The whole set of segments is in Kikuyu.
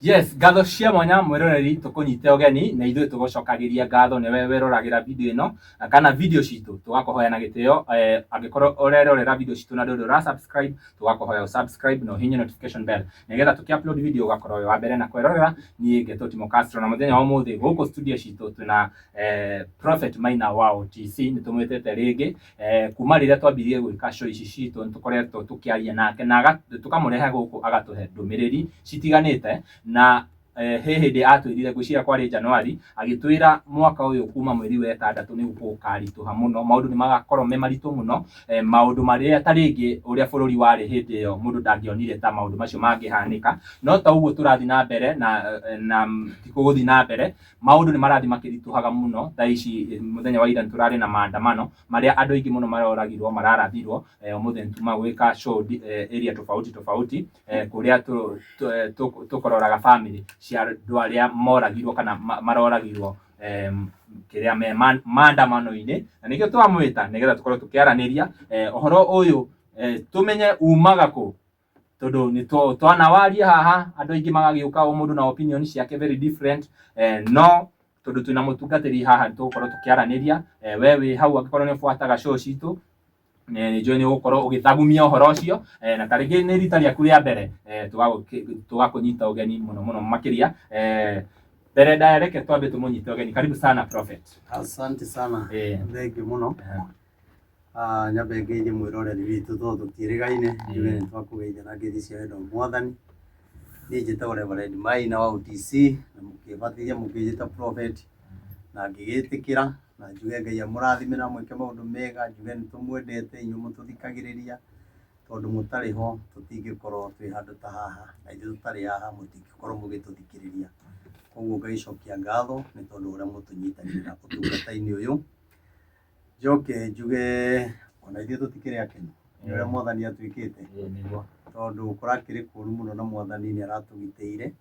Yes, ngatho cia mwanya mwĩroreri tũkũnyite ũgeni na ithuĩ tũgũcokagĩria ngatho nĩwe wĩroragĩra video ĩno kana video citũ tũgakũhoya na gĩtĩo angĩkorwo ũrerorera video citũ na ndũrĩ ũra subscribe tũgakũhoya ũ subscribe na ũhihinye notification bell nĩgetha tũkĩ upload video ũgakorwo wĩ wa mbere na kwĩrorera. Niĩ ngetwo Timo Castro na mũthenya wa ũmũthĩ gũkũ studio citũ twĩna Prophet Maina wa OTC. Nĩ tũmwĩtĩte rĩngĩ kuma rĩrĩa twambirie gwĩka show ici citũ, nĩ tũkoretwo tũkĩaria nake na tũkamũrehe gũkũ agatũhe ndũmĩrĩri citiganĩte. Na he hĩndĩ atwĩrire, ngwĩciria kwarĩ January, agĩtwĩra mwaka ũyũ kuma mweri wa ĩtandatũ nĩ gũkaritũha mũno, maũndũ nĩ magakorwo me maritũ mũno, maũndũ marĩa ta rĩngĩ ũrĩa bũrũri warĩ hĩndĩ ĩyo mũndũ ndangĩonire ta maũndũ macio mangĩhanĩka. No ta ũguo tũrathiĩ na mbere na gũthiĩ na mbere, maũndũ nĩ marathiĩ makĩritũhaga mũno. Thaa ici mũthenya wa ira nĩ tũrarĩ na maandamano marĩa andũ aingĩ mũno maroragirwo, mararathirwo. Ũmũthĩ nĩ tuma gwĩka show area tofauti tofauti, kũrĩa tũkũroraga family cia andũ arĩa moragirwo kana maroragirwo kĩrĩa me maandamano-inĩ, na nĩkĩo twamwĩta nĩgetha tũkorwo tũkĩaranĩria ũhoro ũyũ, tũmenye umaga kũ, tondũ nĩ twanawaria haha andũ aingĩ magagĩũka o mũndũ na opinion ciake very different. No tondũ twĩna mũtungatĩri haha, nĩ tũgũkorwo tũkĩaranĩria. We wĩ hau, angĩkorwo nĩ ũbuataga show citũ, nĩ njũĩ nĩ ũgũkorwo ũgĩthagumia ũhoro ũcio. Na ta rĩngĩ nĩ rita rĩaku rĩa mbere, tũgakũnyita ũgeni mũno mũno makĩria. Mbere ndaya, reke twambe tũmũnyite ũgeni. Karibu sana, Prophet. Asante sana. Thank you mũno. Nyambe ngeithie mwĩroreri witũ tondũ tũtiĩrĩgaine, njuge nĩ twakũgeithia na ngeithi cia wendo wa Mwathani. Niĩ njĩtagwo Reverend Maina wa OTC na mũkĩbatithia mũkĩnjĩta Prophet na ngĩgĩtĩkĩra, na njuge Ngai amũrathime na amwĩke maũndũ mega, njuge nĩ tũmwendete inyuĩ mũtũthikagĩrĩria, tondũ mũtarĩ ho tũtingĩkorwo twĩ handũ ta haha, na ithuĩ tũtarĩ haha mũtingĩkorwo mũgĩtũthikĩrĩria. Koguo ngagĩcokia ngatho nĩ tondũ ũrĩa mũtũnyitagĩrĩra ũtungata-inĩ ũyũ. Njoke njuge ona ithuĩ tũtikĩrĩ akenu nĩ ũrĩa Mwathani atwĩkĩte, Nĩguo. tondũ kũrakĩrĩ kũru mũno na Mwathani nĩ aratũgitĩire,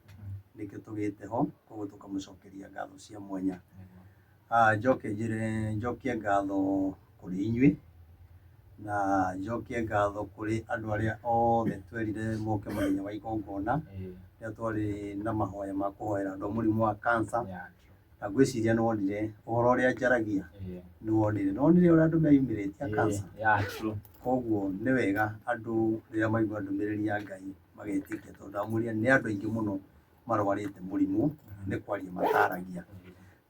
nĩkĩo tũgĩte ho, koguo tũkamũcokeria ngatho cia mwanya. Njoke njĩre njokie ngatho kũrĩ inyuĩ na njokie ngatho kũrĩ andũ arĩa othe twerire moke mũthenya wa igongona rĩrĩa twarĩ na mahoya ma kũhoera andũ a mũrimũ wa cancer. Na ngwĩciria nĩ wonire ũhoro ũrĩa njaragia, nĩ wonire, nĩ wonire ũrĩa andũ meyumĩrĩtie a cancer. Yeah, true. Koguo nĩ wega andũ rĩrĩa maigua ndũmĩrĩri ya Ngai magetĩkia, tondũ ndamwĩrire nĩ andũ aingĩ mũno marwarĩte mũrimũ nĩ kwaria mataragia.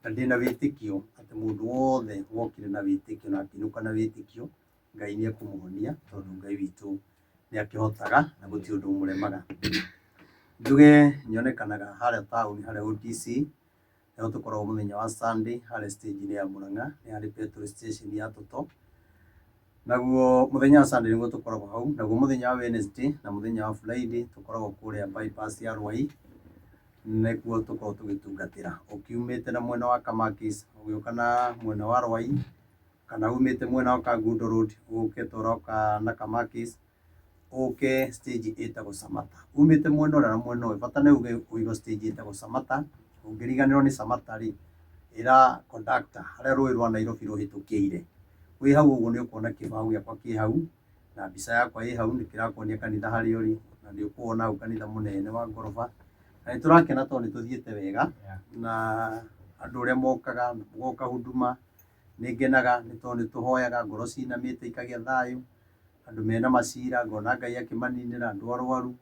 Na ndĩna wĩtĩkio atĩ mũndũ wothe wokire na wĩtĩkio na akĩinũka na wĩtĩkio, Ngai nĩ ekũmũhonia, tondũ Ngai witũ nĩ akĩhotaga na gũtirĩ ũndũ ũmũremaga. Njuge nyonekanaga harĩa taũni harĩa OTC, nĩho tũkoragwo mũthenya wa Sunday harĩa stage-inĩ ya Murang'a, nĩ harĩ petrol station ya Total. Naguo mũthenya wa Sunday nĩguo tũkoragwo hau, naguo mũthenya wa Wednesday na mũthenya wa Friday tũkoragwo kũrĩa bypass ya Ruai, nĩkuo tũkoragwo tũgĩtungatĩra. Ũkiumĩte na mwena wa Kamakis, ũgĩũka na mwena wa Ruai, kana umĩte mwena wa Kangundo Road ũkĩte ũroka na Kamakis, ũke stage ĩtagwo Samata. Umĩte mwena ũrĩa na mwena ũyũ, bata nĩ uge ũigwo stage ĩtagwo Samata. Ũngĩriganĩrwo nĩ Samata rĩ, ĩra conductor harĩa rũĩ rwa Nairobi rũhĩtũkĩire. Wĩ hau ũguo nĩ ũkuona kĩbaũ gĩakwa kĩ hau na mbica yakwa ĩ hau, nĩ kĩrakuonia kanitha harĩa ũrĩ, na nĩ ũkuona hau kanitha mũnene wa ngoroba. Na nĩ tũrakena tondũ nĩ tũthiĩte wega na andũ ũrĩa mokaga, moka huduma, nĩ ngenaga nĩ tondũ nĩ tũhoyaga ngoro cinamĩte ikagĩa thayũ, andũ mena macira ngona Ngai akĩmaninĩra, andũ arwaru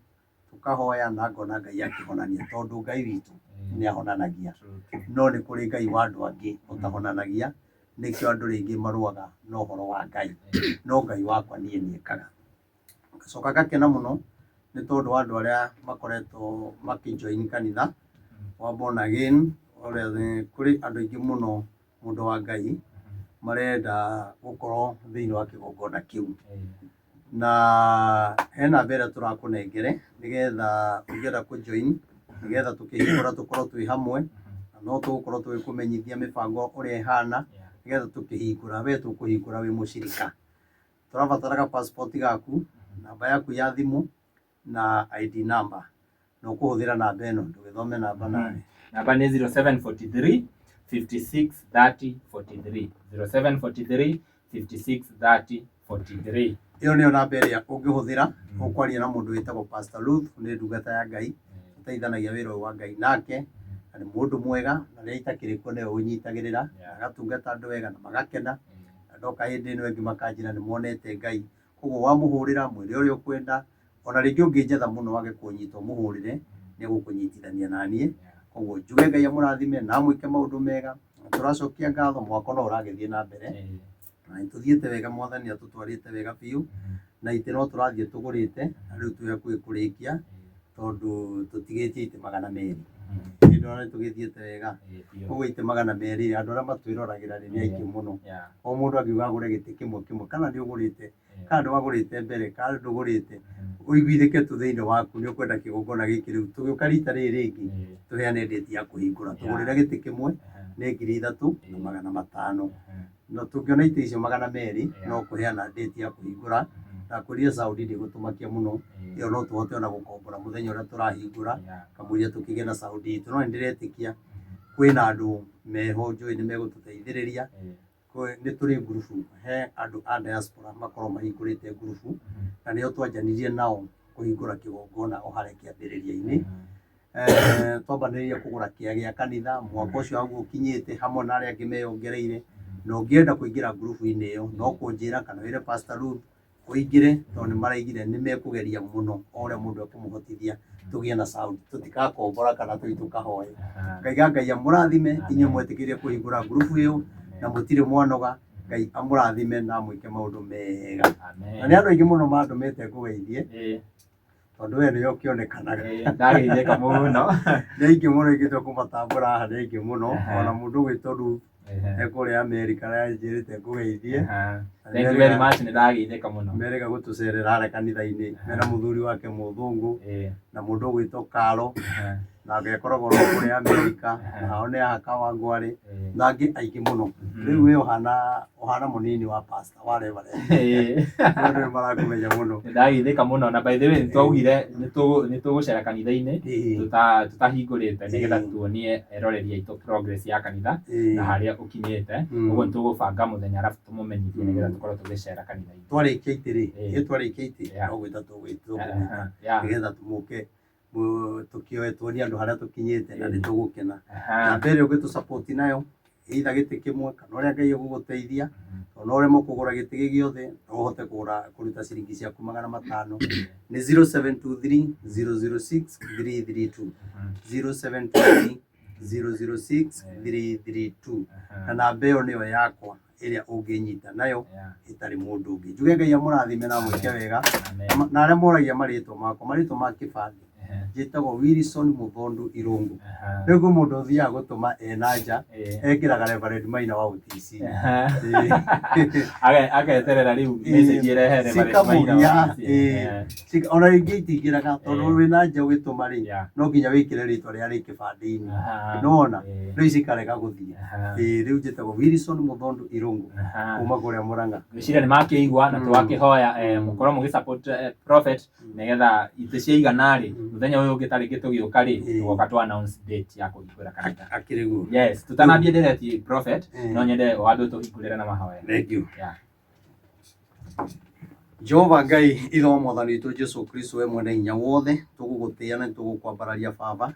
tũkahoya na ngona Ngai akĩhonania, tondũ Ngai witũ nĩ ahonanagia. No nĩ kũrĩ Ngai wa andũ angĩ ũtahonanagia, nĩkĩo andũ rĩngĩ marũaga na ũhoro wa Ngai, no Ngai wakwa niĩ nĩ ekaga. Ngacoka ngakena mũno nĩ tondũ wa andũ arĩa makoretwo makĩ join kanitha wa born again, ũrĩa kũrĩ andũ aingĩ mũno, mũndũ wa Ngai, marenda gũkorwo thĩinĩ wa kĩgongona kĩu. Na he namba ĩrĩa tũrakũnengere nĩgetha ũngĩenda kũ join, nĩgetha tũkĩhingũra tũkorwo twĩ hamwe, na no tũgũkorwo tũgĩkũmenyithia mĩbango ũrĩa ĩhana, nĩgetha tũkĩhingũra we tũkũhingũra wĩ mũcirika. Tũrabatara passport gaku, namba yaku ya thimũ na ID number, na ũkũhũthĩra namba ĩno, ndũgĩthome namba nawe. Namba nĩ 0743 56 30 43, 0743 56 30 43. Ĩyo nĩyo namba ĩrĩa ũngĩhũthĩra ũkwaria na mũndũ wĩtagwo Pastor Ruth, nĩ ndungata ya Ngai. Tũteithanagia wĩra ũyũ wa Ngai nake, na nĩ mũndũ mwega, na rĩrĩa itakĩrĩ kuo nĩwe ũnyitagĩrĩra, agatungata andũ wega na magakena. Na ndoka hĩndĩ ĩno ĩngĩ makanjĩra nĩ monete Ngai. Koguo wamũhũrĩra mwĩre ũrĩa ũkwenda, ona rĩngĩ ũngĩnjetha mũno wage kũnyita ũmũhũrĩre, nĩ egũkũnyitithania na niĩ. Koguo njuge Ngai amũrathime na amwĩke maũndũ mega. Na tũracokia ngatho, mwako no ũragĩthiĩ na mbere. Na nĩ tũthiĩte wega, Mwathani atũtwarĩte wega biũ. Na itĩ no tũrathiĩ tũgũrĩte, na rĩu twĩ hakuhĩ kũrĩkia, tondũ tũtigĩtie itĩ 200. Hĩndĩ ĩyo nĩ tũgĩthiĩte wega. Koguo itĩ 200, andũ arĩa matwĩroragĩra rĩ nĩ aingĩ mũno. O mũndũ angiuga agũre gĩtĩ kĩmwe kĩmwe, kana nĩ ũgũrĩte, kana ndwagũrĩte mbere, kana ndũgũrĩte, ũiguithĩke tu thĩinĩ waku nĩ ũkwenda kĩgongona gĩkĩ rĩu. Tũgĩũka rita rĩrĩ rĩngĩ, tũheane date ya kũhingũra. Tũgũrĩre gĩtĩ kĩmwe nĩ 3500. No tũngĩona itĩ icio 200, no kũheana date ya kũhingũra. Ndakwĩrire sound ndĩgũtũmakia mũno, ĩyo no tũhote ona gũkombora mũthenya ũrĩa tũrahingũra, kamũira tũkĩgĩe na sound itũ. No nĩ ndĩretĩkia kwĩna andũ meho njũĩ nĩ megũtũteithĩrĩria. Nĩ tũrĩ ngurubu, he andũ a diaspora makoragwo mahingũrĩte ngurubu, na nĩo twanjanirie nao kũhingũra kĩgongona o harĩa kĩambĩrĩria-inĩ. Twambanĩrĩire kũgũra kĩa gĩa kanitha, mwaka ũcio haguo ũkinyĩte hamwe na arĩa angĩ meyongereire. Na ũngĩenda kũingĩra ngurubu-inĩ ĩyo, no kũnjĩra kana wĩre Pastor Ruth ũingĩre, tondũ nĩ maraigire nĩ mekũgeria mũno o ũrĩa mũndũ ekũmũhotithia tũgĩe na sound, tũtikakombora kana tũthiĩ tũkahoe. Ngaiga Ngai amũrathime inyuĩ mwetĩkĩrire kũhingũra ngurubu ĩyo na mũtirĩ mwanoga. Ngai amũrathime na amwĩke maũndũ mega. Na nĩ andũ aingĩ mũno mandũmĩte ngũgeithie, tondũ we nĩwe ũkĩonekanaga. Ndageithĩka mũno. Nĩ aingĩ mũno ingĩtua kũmatambũra haha, nĩ aingĩ mũno. Ona mũndũ ũgwĩtwo Ruth e kũrĩa Amerika nĩanjĩrĩte ngũgeithie. Thank you very much, nĩ ndageithĩka mũno. Merĩga gũtũcerera harĩa kanitha-inĩ mena mũthuri wake mũthũngũ, na mũndũ ũgwĩtwo Karo, nake akoragwo oro kũrĩa Amerika, na hao nĩ haha Kawangware, na angĩ aingĩ mũno. Rĩu we ũhana mũnini wa pastor wa Reverend. Andũ nĩ marakũmenya mũno. Nĩ ndageithĩka mũno, na by the way nĩ twaugire nĩ tũgũcera kanitha-inĩ tũtahingũrĩte, nĩgetha tuonie eroreri aitũ progress ya kanitha na harĩa ũkinyĩte. Ũguo nĩ tũgũbanga mũthenya arabu tũmũmenyithie, nĩgetha tũkorwo tũgĩcera kanitha-inĩ. Twarĩkia itĩ rĩ, ĩ twarĩkia itĩ, no gwĩta tũgũmwĩta, nĩgetha tũmũke tũkĩoe tuonie andũ harĩa tũkinyĩte, na nĩ tũgũkena. Na mbere ũngĩtũ support nayo either gĩtĩ kĩmwe kana ũrĩa Ngai egũgũteithia, tondũ no ũremwo kũgũra gĩtĩ gĩ gĩothe, no ũhote kũgũra kũruta ciringi ciaku 500. Nĩ 0723 006 332, 0723 006 332, na namba ĩyo nĩyo yakwa ĩrĩa ũngĩnyita nayo ĩtarĩ mũndũ ũngĩ. Njuge Ngai amũrathime na amwĩke wega. Na arĩa moragia marĩtwa makwa, marĩtwa ma kĩbandĩ, njĩtagwo Wilson Mũthondu Irũngũ. Rĩu kwĩ mũndũ ũthiaga gũtũma ena nja, ekĩraga Reverend Maina wa OTC. Ageterera rĩu message ĩrehe Reverend Maina Cikamũgia, wa OTC. Ona rĩngĩ itingĩraga, tondũ wĩna nja ũgĩtũma rĩ, no nginya wĩkĩre rĩtwa rĩrĩa rĩ kĩbandĩ-inĩ. Nĩwona? Rĩu cikarega gũthiĩ. Rĩu njĩtagwo Wilson Mũthondu Irũngũ, kuma kũrĩa Mũrang'a. Ngwĩciria nĩ makĩigua, na tũgakĩhoya mũkorwo mũgĩ support prophet, nĩgetha itĩ ciaigana rĩ, mũthenya ũyũ ũngĩ tarĩngĩ tũgĩũka rĩ, tũgoka tũ announce date ya kũhingũra kanitha. Akĩrĩ guo. Yes, tutanambie ndereti prophet, no nyende wambe ũtũhingũrĩre na mahoya. Thank you. Jehova Ngai ithe wa Mwathani witũ Jesu Kristo, we mwene hinya wothe, tũgũgũtĩĩa na nĩtũgũkwambararia Baba,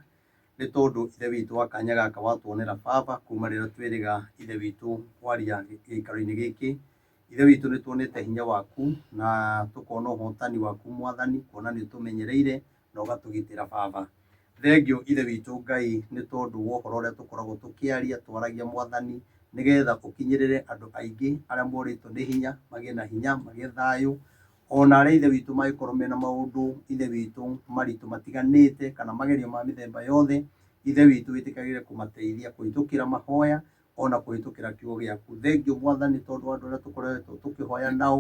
nĩ tondũ ithe witũ wa kanya gaka watuonera Baba, kuma rĩrĩa twĩrĩga ithe witũ kwaria gĩikaro-inĩ gĩkĩ. Ithe witũ nĩ tuonete hinya waku na tũkona ũhotani waku Mwathani, kuona nĩ ũtũmenyereire na ũgatũgitĩra Baba. Thengio ithe witũ Ngai nĩ tondũ wa ũhoro ũrĩa tũkoragwo tũkĩaria, twaragia Mwathani, nĩgetha ũkinyĩrĩre andũ aingĩ arĩa morĩtwo nĩ hinya, magĩe na hinya, magĩe thayũ, ona arĩa ithe witũ mangĩkorwo mena maũndũ ithe witũ maritũ matiganĩte kana magerio ma mĩthemba yothe, ithe witũ wĩtĩkagĩre kũmateithia kũhĩtũkĩra mahoya ona kũhĩtũkĩra kiugo gĩaku. Thengio Mwathani tondũ wa andũ arĩa tũkoretwo tũkĩhoya nao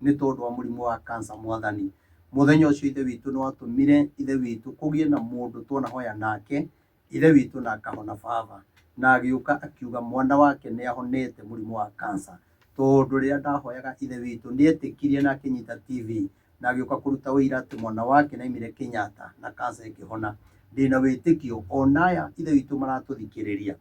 nĩ tondũ wa mũrimũ wa cancer Mwathani. Mũthenya ũcio ithe witũ nĩ watũmire ithe witũ kũgĩe na mũndũ twanahoya nake ithe witũ na akahona Baba, na agĩũka akiuga mwana wake nĩ ahonete mũrimũ wa cancer, tondũ rĩrĩa ndahoyaga ithe witũ nĩ etĩkirie na akĩnyita TV na agĩũka kũruta ũira atĩ mwana wake nĩ aimire Kenyatta na cancer ĩkĩhona. Ndĩna wĩtĩkio ona aya ithe witũ maratũthikĩrĩria,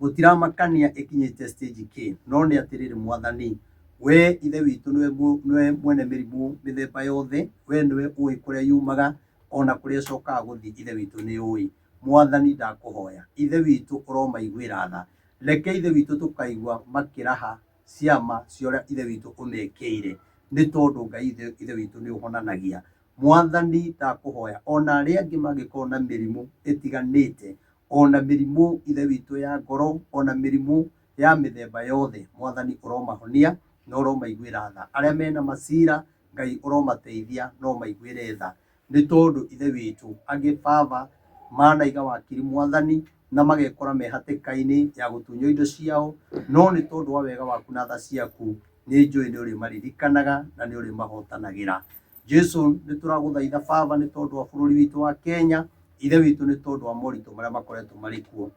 gũtiramakania ĩkinyĩte stage kĩ, no nĩ atĩrĩrĩ Mwathani, we ithe witũ nĩwe mwene mĩrimũ mĩthemba yothe, we nĩwe ũĩ kũrĩa yumaga, Ona kũrĩa ĩcokaga gũthiĩ Ithe witũ nĩ ũĩ. Mwathani ndakũhoya Ithe witũ ũromaiguĩra tha. Reke Ithe witũ tũkaigua makĩraha ciama cia ũrĩa Ithe witũ ũmekĩire, nĩ tondũ Ngai Ithe witũ nĩ ũhonanagia. Mwathani ndakũhoya ona arĩa angĩ mangĩkorwo na mĩrimũ ĩtiganĩte, ona mĩrimũ Ithe witũ ya ngoro, ona mĩrimũ ya mĩthemba yothe, Mwathani ũromahonia na ũromaiguĩra tha. Arĩa mena macira, Ngai ũromateithia na ũmaiguĩre tha, nĩ tondũ Ithe witũ angĩ baba manaiga wakiri Mwathani na magekora me hatĩka-inĩ ya gũtunywo indo ciao, no nĩ tondũ wa wega waku na tha ciaku, nĩ njũĩ nĩ ũrĩmaririkanaga na nĩ ũrĩmahotanagĩra. Jesu nĩ tũragũthaitha baba nĩ tondũ wa bũrũri witũ wa Kenya, Ithe witũ nĩ tondũ wa moritũ marĩa makoretwo marĩ kuo.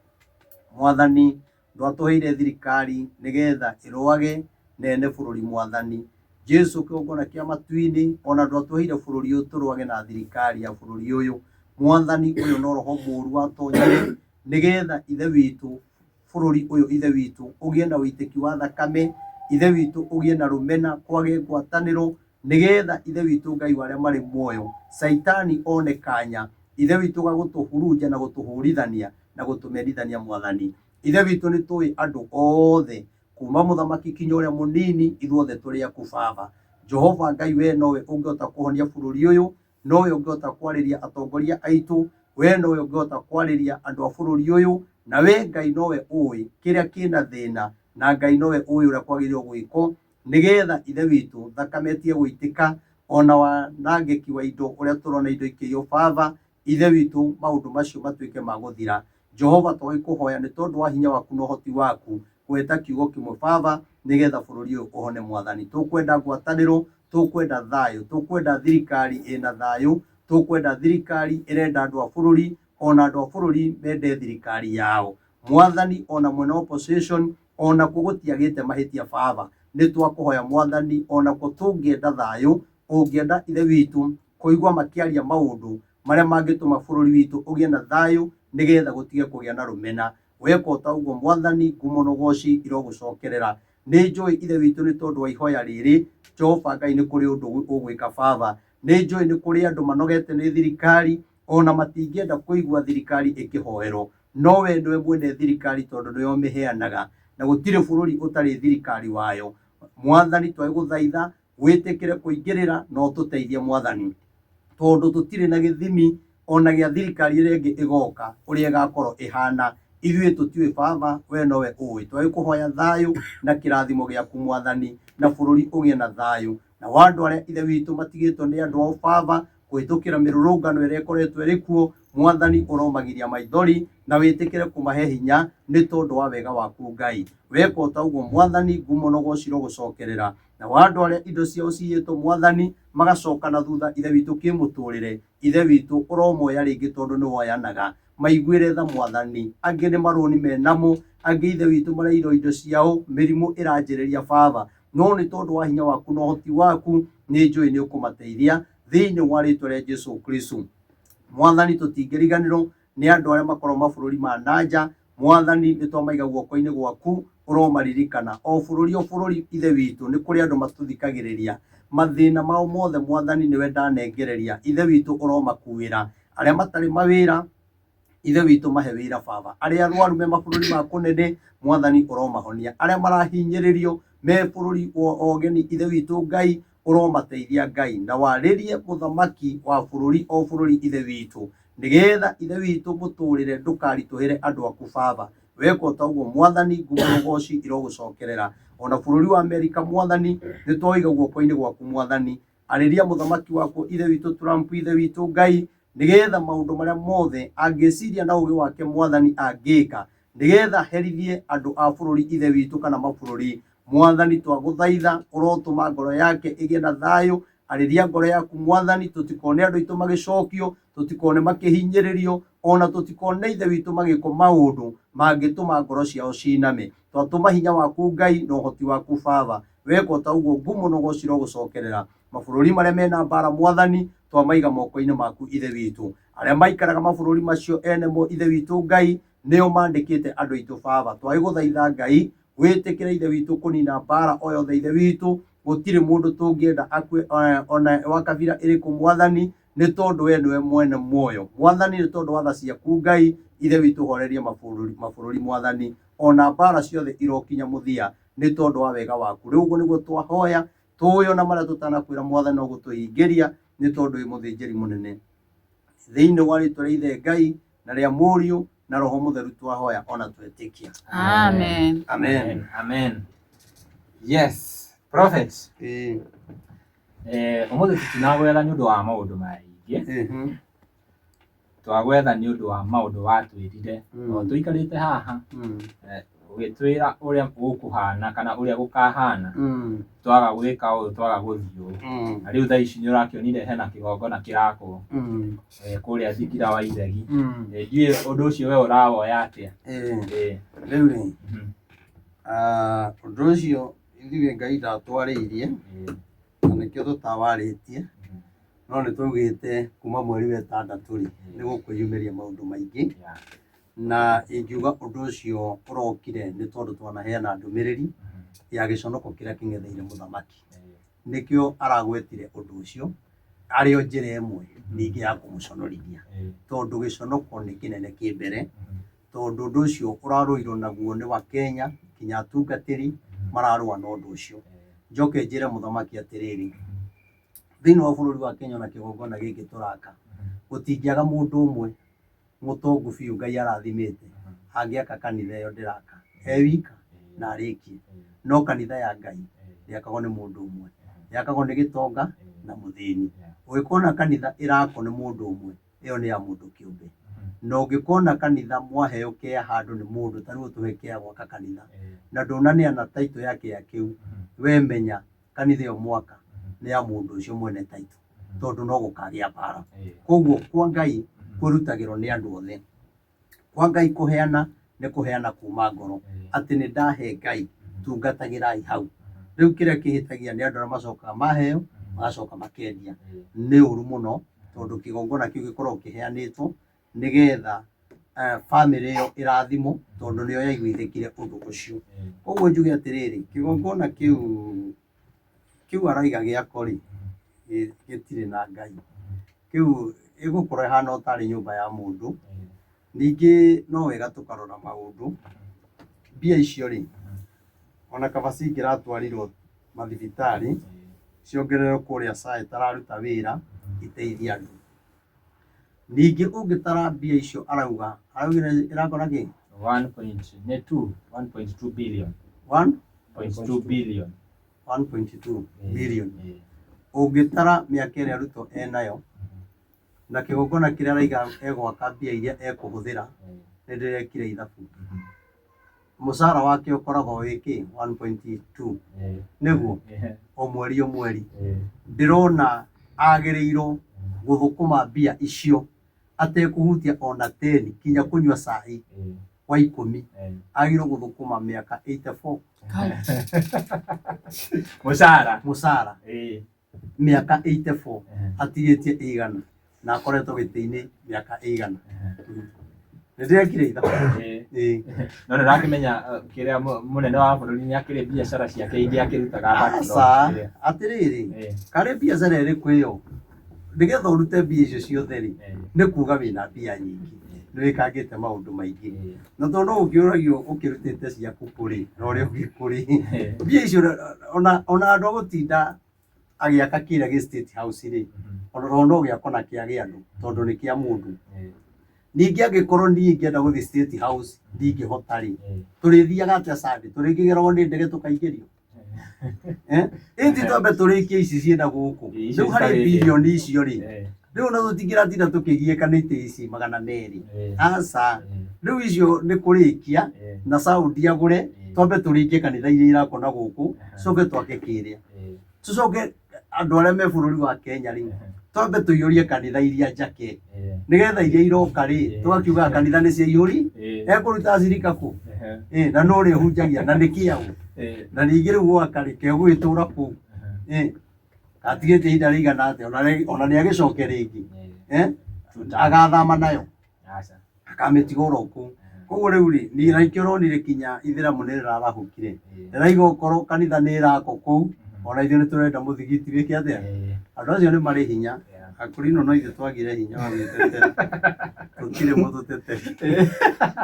Mwathani ndwatũheire thirikari nĩgetha ĩrũage na ene bũrũri Mwathani. Jesu kĩgongona kĩa matu-inĩ ona ndwatũheire bũrũri ũyũ tũrũage na thirikari ya bũrũri ũyũ. Mwathani ũyũ no roho mũũru watonyire nĩgetha Ithe witũ bũrũri ũyũ Ithe witũ ũgĩe na ũitĩki wa thakame, Ithe witũ ũgĩe na rũmena, kwage ngwatanĩro, nĩgetha Ithe witũ Ngai wa arĩa marĩ muoyo, Caitani one kanya, Ithe witũ ga gũtũhurunja na gũtũhũrithania na gũtũmenithania Mwathani. Ithe witũ nĩ tũĩ andũ othe kuma mũthamaki kinya ũrĩa mũnini, ithuothe tũrĩ aku Baba. Jehova Ngai, we nowe ũngĩhota kũhonia bũrũri ũyũ, nowe ũngĩhota kwarĩria atongoria aitũ, we nowe ũngĩhota kwarĩria andũ a bũrũri ũyũ, na we Ngai nowe ũĩ kĩrĩa kĩna thĩna, na Ngai nowe ũĩ ũrĩa kwagĩrĩirwo gwĩkwo, nĩgetha Ithe witũ thakame ĩtige gũitĩka, ona wanangĩki wa indo ũrĩa tũrona indo ikĩiywo Baba, Ithe witũ maũndũ macio matuĩke ma gũthira. Jehova twagĩkũhoya nĩ tondũ wa hinya waku na ũhoti waku gweta kiugo kĩmwe Baba nĩgetha bũrũri ũyũ ũhone Mwathani. Tũkwenda ngwatanĩro, tũkwenda thayũ, tũkwenda thirikari ĩna thayũ, tũkwenda thirikari ĩrenda andũ a bũrũri, ona andũ a bũrũri mende thirikari yao. Mwathani ona mwena wa opposition onakuo gũtiagĩte mahĩtia Baba. Nĩ twakũhoya Mwathani onakuo tũngĩenda thayũ, ũngĩenda Ithe witũ kũigua makĩaria maũndũ marĩa mangĩtũma bũrũri witũ ũgĩe na thayũ nĩgetha gũtige kũgĩa na rũmena. Weka o ta ũguo Mwathani, ngumo na ũgooci irogũcokerera. Nĩ njũĩ Ithe witũ nĩ tondũ wa ihoya rĩrĩ, Jehova Ngai nĩ kũrĩ ũndũ ũgwĩka Baba. Nĩ njũĩ nĩ kũrĩ andũ manogete nĩ thirikari, ona matingĩenda kũigua thirikari ĩkĩhoerwo. No we nĩwe mwene thirikari tondũ nĩwe ũmĩheanaga, na gũtirĩ bũrũri ũtarĩ thirikari wayo. Mwathani twagũthaitha wĩtĩkĩre kũingĩrĩra na ũtũteithie Mwathani, tondũ tũtirĩ na gĩthimi ona gĩa thirikari ĩrĩa ĩngĩ ĩgoka ũrĩa ĩgakorwo ĩhana. Ithuĩ tũtiũĩ Baba, we nowe ũĩ. Twagĩkũhoya thayũ na kĩrathimo gĩaku Mwathani, na bũrũri ũgĩe na thayũ. Na wa andũ arĩa Ithe witũ matigĩtwo nĩ andũ ao Baba, kũhĩtũkĩra mĩrũrũngano ĩrĩa ĩkoretwo ĩrĩ kuo, Mwathani ũromagiria maithori na wĩtĩkĩre kũmahe hinya nĩ tondũ wa wega waku Ngai. Weka o ta ũguo Mwathani, ngumo na ũgooci irogũcokerera. Na wa andũ arĩa indo ciao ciyĩtwo Mwathani magacoka na thutha Ithe witũ kĩmũtũrĩre, Ithe witũ ũromoya rĩngĩ tondũ nĩ woyanaga. Maiguĩre tha Mwathani. Angĩ nĩ marũni menamo, angĩ Ithe witũ maraiyirwo indo ciao, mĩrimũ ĩranjĩrĩria Baba. No nĩ tondũ wa hinya waku na ũhoti waku, nĩ njũĩ nĩ ũkũmateithia thĩinĩ wa rĩtwa rĩa Jesu Kristo. Mwathani tũtingĩriganĩrwo nĩ andũ arĩa makoragwo mabũrũri ma nanja, Mwathani nĩ twamaiga guoko-inĩ gwaku, ũromaririkana. O bũrũri o bũrũri Ithe witũ nĩ kũrĩ andũ matũthikagĩrĩria. Mathĩna mao mothe Mwathani nĩwe ndanengereria, Ithe witũ ũromakuĩra. Arĩa matarĩ mawĩra Ithe witũ mahe wĩra Baba. Arĩa arwaru me mabũrũri ma kũnene Mwathani ũromahonia. Arĩa marahinyĩrĩrio me bũrũri wa ũgeni Ithe witũ Ngai ũromateithia Ngai, na warĩrie mũthamaki wa bũrũri o bũrũri Ithe witũ, nĩgetha Ithe witũ mũtũrĩre ndũkaritũhĩre andũ aku Baba. Weka o ta ũguo Mwathani, ngumo na ũgooci irogũcokerera. Ona bũrũri wa Amerika Mwathani, nĩ twaũiga guoko-inĩ gwaku Mwathani. Arĩria mũthamaki wakuo Ithe witũ Trump Ithe witũ Ngai, nĩgetha maũndũ marĩa mothe angĩciria na ũũgĩ wake Mwathani angĩka, nĩgetha herithie andũ a bũrũri Ithe witũ kana mabũrũri. Mwathani twagũthaitha ũrotũma ngoro yake ĩgĩe na thayũ. Arĩria ngoro yaku Mwathani, tũtikone andũ aitũ magĩcokio, tũtikone makĩhinyĩrĩrio, ona tũtikone Ithe witũ magĩkwo maũndũ mangĩtũma ngoro ciao ciname. Twatũma hinya waku Ngai na ũhoti waku Baba. Weka o ta ũguo ngumo na ũgooci irogũcokerera. Mabũrũri marĩa mena mbara Mwathani twamaiga moko-inĩ maku Ithe witũ. Arĩa maikaraga mabũrũri macio ene mo Ithe witũ Ngai nĩo mandĩkĩte andũ aitũ Baba. Twagĩgũthaitha Ngai wĩtĩkĩre Ithe witũ kũnina mbara o yothe Ithe witũ. Gũtirĩ mũndũ tũngĩenda akue ona wa kabira ĩrĩkũ Mwathani, Nĩ tondũ we nĩwe mwene muoyo Mwathani, nĩ tondũ wa tha ciaku Ngai Ithe witũ, horeria mabũrũri mabũrũri Mwathani, ona mbara ciothe irokinya mũthia nĩ tondũ wa wega waku. Rĩu ũguo nĩguo twahoya, tũĩ ona marĩa tũtanakwĩra Mwathani no gũtũhingĩria, nĩ tondũ wĩ mũthĩnjĩri mũnene. Thĩinĩ wa rĩtwa rĩa Ithe Ngai na rĩa Mũriũ na Roho Mũtheru twahoya ona twetĩkia. Amen. Amen. Amen. Yes, prophet. Ĩĩ. Ũmũthĩ tũtinagwetha nĩ ũndũ wa maũndũ maingĩ. Twagwetha nĩ ũndũ wa maũndũ watwĩrire. O tũikarĩte haha ũgĩtwĩra ũrĩa gũkũhana kana ũrĩa gũkahana twaga gwĩka ũũ, twaga gũthiĩ ũũ. Na rĩu thaa ici nĩ ũrakĩonire hena kĩgongona kĩrakwo kũrĩa Thingira wa Iregi. Ndiũĩ ũndũ ũcio we ũrawoya atĩa. Rĩu rĩ, ũndũ ũcio ithuĩ Ngai ndatwarĩirie na nĩkĩo tũtawarĩtie, no nĩ twaugĩte kuma mweri wa ĩtandatũ rĩ, nĩ gũkwĩyumĩria maũndũ maingĩ, na ingiuga ũndũ ũcio ũrokire nĩ tondũ twanaheana ndũmĩrĩri ya gĩconoko kĩrĩa kĩng'etheire mũthamaki, nĩkĩo aragwetire ũndũ ũcio arĩ o njĩra ĩmwe ningĩ ya kũmũconorithia, tondũ gĩconoko nĩ kĩnene kĩ mbere, tondũ ũndũ ũcio ũrarũirwo naguo nĩ wa Kenya kinya atungatĩri mararũa na ũndũ ũcio. Njoke njĩre mũthamaki atĩrĩrĩ, thĩinĩ wa bũrũri wa Kenya ona kĩgongona gĩkĩ tũraka, gũtingĩaga mũndũ ũmwe mũtongu biũ Ngai arathimĩte angĩaka kanitha ĩyo ndĩraka e wika na arĩkie. No kanitha ya Ngai ndĩakagwo nĩ mũndũ ũmwe, yakagwo nĩ gĩtonga na mũthĩni. Ũngĩkona kanitha ĩrakwo nĩ mũndũ ũmwe, ĩyo nĩ ya mũndũ kĩũmbe. Na ũngĩkona kanitha mwaheo kĩa handũ nĩ mũndũ, ta rĩu ũtũhe kĩa gwaka kanitha, na ndũnaneana title ya kĩa kĩu, we menya kanitha ĩyo mwaka nĩ ya mũndũ ũcio mwene title, tondũ no gũkagĩa mbara. Koguo kwa Ngai kwĩrutagĩrwo nĩ andũ othe. Kwa Ngai kũheana nĩ kũheana kuma ngoro, atĩ nĩ ndahe Ngai, tungatagĩrai hau. Rĩu kĩrĩa kĩhĩtagia nĩ andũ arĩa macokaga maheo magacoka makendia. Nĩ ũru mũno, tondũ kĩgongona kĩu gĩkoragwo kĩheanĩtwo nĩgetha bamĩrĩ ĩyo ĩrathimwo, tondũ nĩyo yaiguithĩkire ũndũ ũcio. Koguo njuge atĩrĩrĩ, kĩgongona kĩu kĩu araiga gĩako rĩ, gĩtirĩ na Ngai. Kĩu ĩgũkorwo ĩhana o tarĩ nyũmba ya mũndũ. Ningĩ no wega tũkarora maũndũ, mbia icio rĩ, ona kaba cingĩratwarirwo mathibitarĩ, ciongererwo kũrĩa SHA ĩtararuta wĩra, iteithie andũ. Ningĩ ũngĩtara mbia icio arauga, araugire ĩrakora kĩ? 1.2 billion. 1.2 billion. 1.2 billion. Ũngĩtara mĩaka ĩrĩa Ruto enayo, na kĩgongona kĩrĩa araiga egwaka mbia iria ekũhũthĩra, nĩ ndĩrekire ithabu. Mũcara wake ũkoragwo wĩ kĩ? 1.2. Nĩguo, o mweri o mweri. Ndĩrona agĩrĩirwo gũthũkũma mbia icio atekũhutia ona teni kinya kũnyua cai wa 10, agĩrĩirwo gũthũkũma mĩaka 84. Mũcara. Mũcara. Mĩaka 84 atigĩtie ĩigana na akoretwo gĩtĩ-inĩ mĩaka ĩigana. Nĩ ndĩrekire ithabu. Ĩĩ. No nĩ ũrakĩmenya kĩrĩa mũnene wa bũrũri nĩ akĩrĩ biacara ciake iria akĩrutaga. Aca, atĩrĩrĩ, karĩ biacara ĩrĩkũ ĩyo? Nĩgetha ũrute mbia icio ciothe rĩ, nĩ kuga wĩna mbia nyingĩ, nĩ wĩkangĩte maũndũ maingĩ. Na tondũ no ũkĩũragio ũkĩrutĩte ciaku kũrĩ na ũrĩa ũngĩ kũrĩ. Mbia icio ona andũ a gũtinda agĩaka kĩrĩa gĩ State House rĩ, ona no gĩakwo na kĩage andũ, tondũ nĩ kĩa mũndũ. Ningĩ angĩkorwo niĩ ingĩenda gũthiĩ State House ndingĩhota rĩ, tũrĩthiaga atĩa Sunday? Tũrĩkĩgeragwo nĩ ndege tũkaingĩrio? Ĩndi twambe tũrĩkie ici ciĩna gũkũ. Rĩu harĩ bilioni icio rĩ, rĩu ona tũtingĩratinda tũkĩgiĩka nĩ itĩ ici 200. Aca, rĩu icio nĩ kũrĩkia na Saudi agũre, twambe tũrĩkie kanitha iria irakwo na gũkũ, tũcoke twake kĩrĩa. Tũcoke andũ arĩa me bũrũri wa Kenya rĩ, twambe tũiyũrie kanitha iria njake, nĩgetha iria iroka rĩ, tũgakiugaga kanitha nĩ ciaihũri, ekũruta acirika kũ? Na nũ ũrĩhunjagia na nĩ kĩaũ? Na ningĩ rĩu gwaka rĩ, kegũgĩtũra kũu? Gatigĩte ihinda rĩigana atĩa? Ona nĩ agĩcoke rĩngĩ. Agathama nayo. Akamĩtiga oro kũu. Koguo rĩu rĩ, niĩ na ikĩo ũronire kinya ithĩramu nĩ rĩrarahũkire. Rĩraiga okorwo kanitha nĩ ĩrakwo kũu, ona ithuĩ nĩ tũrenda mũthigiti wĩke atĩa? Andũ acio nĩ marĩ hinya. Akũrinũ no ithuĩ twagire hinya wa gwĩtetera, tũtirĩ mũtũteteri,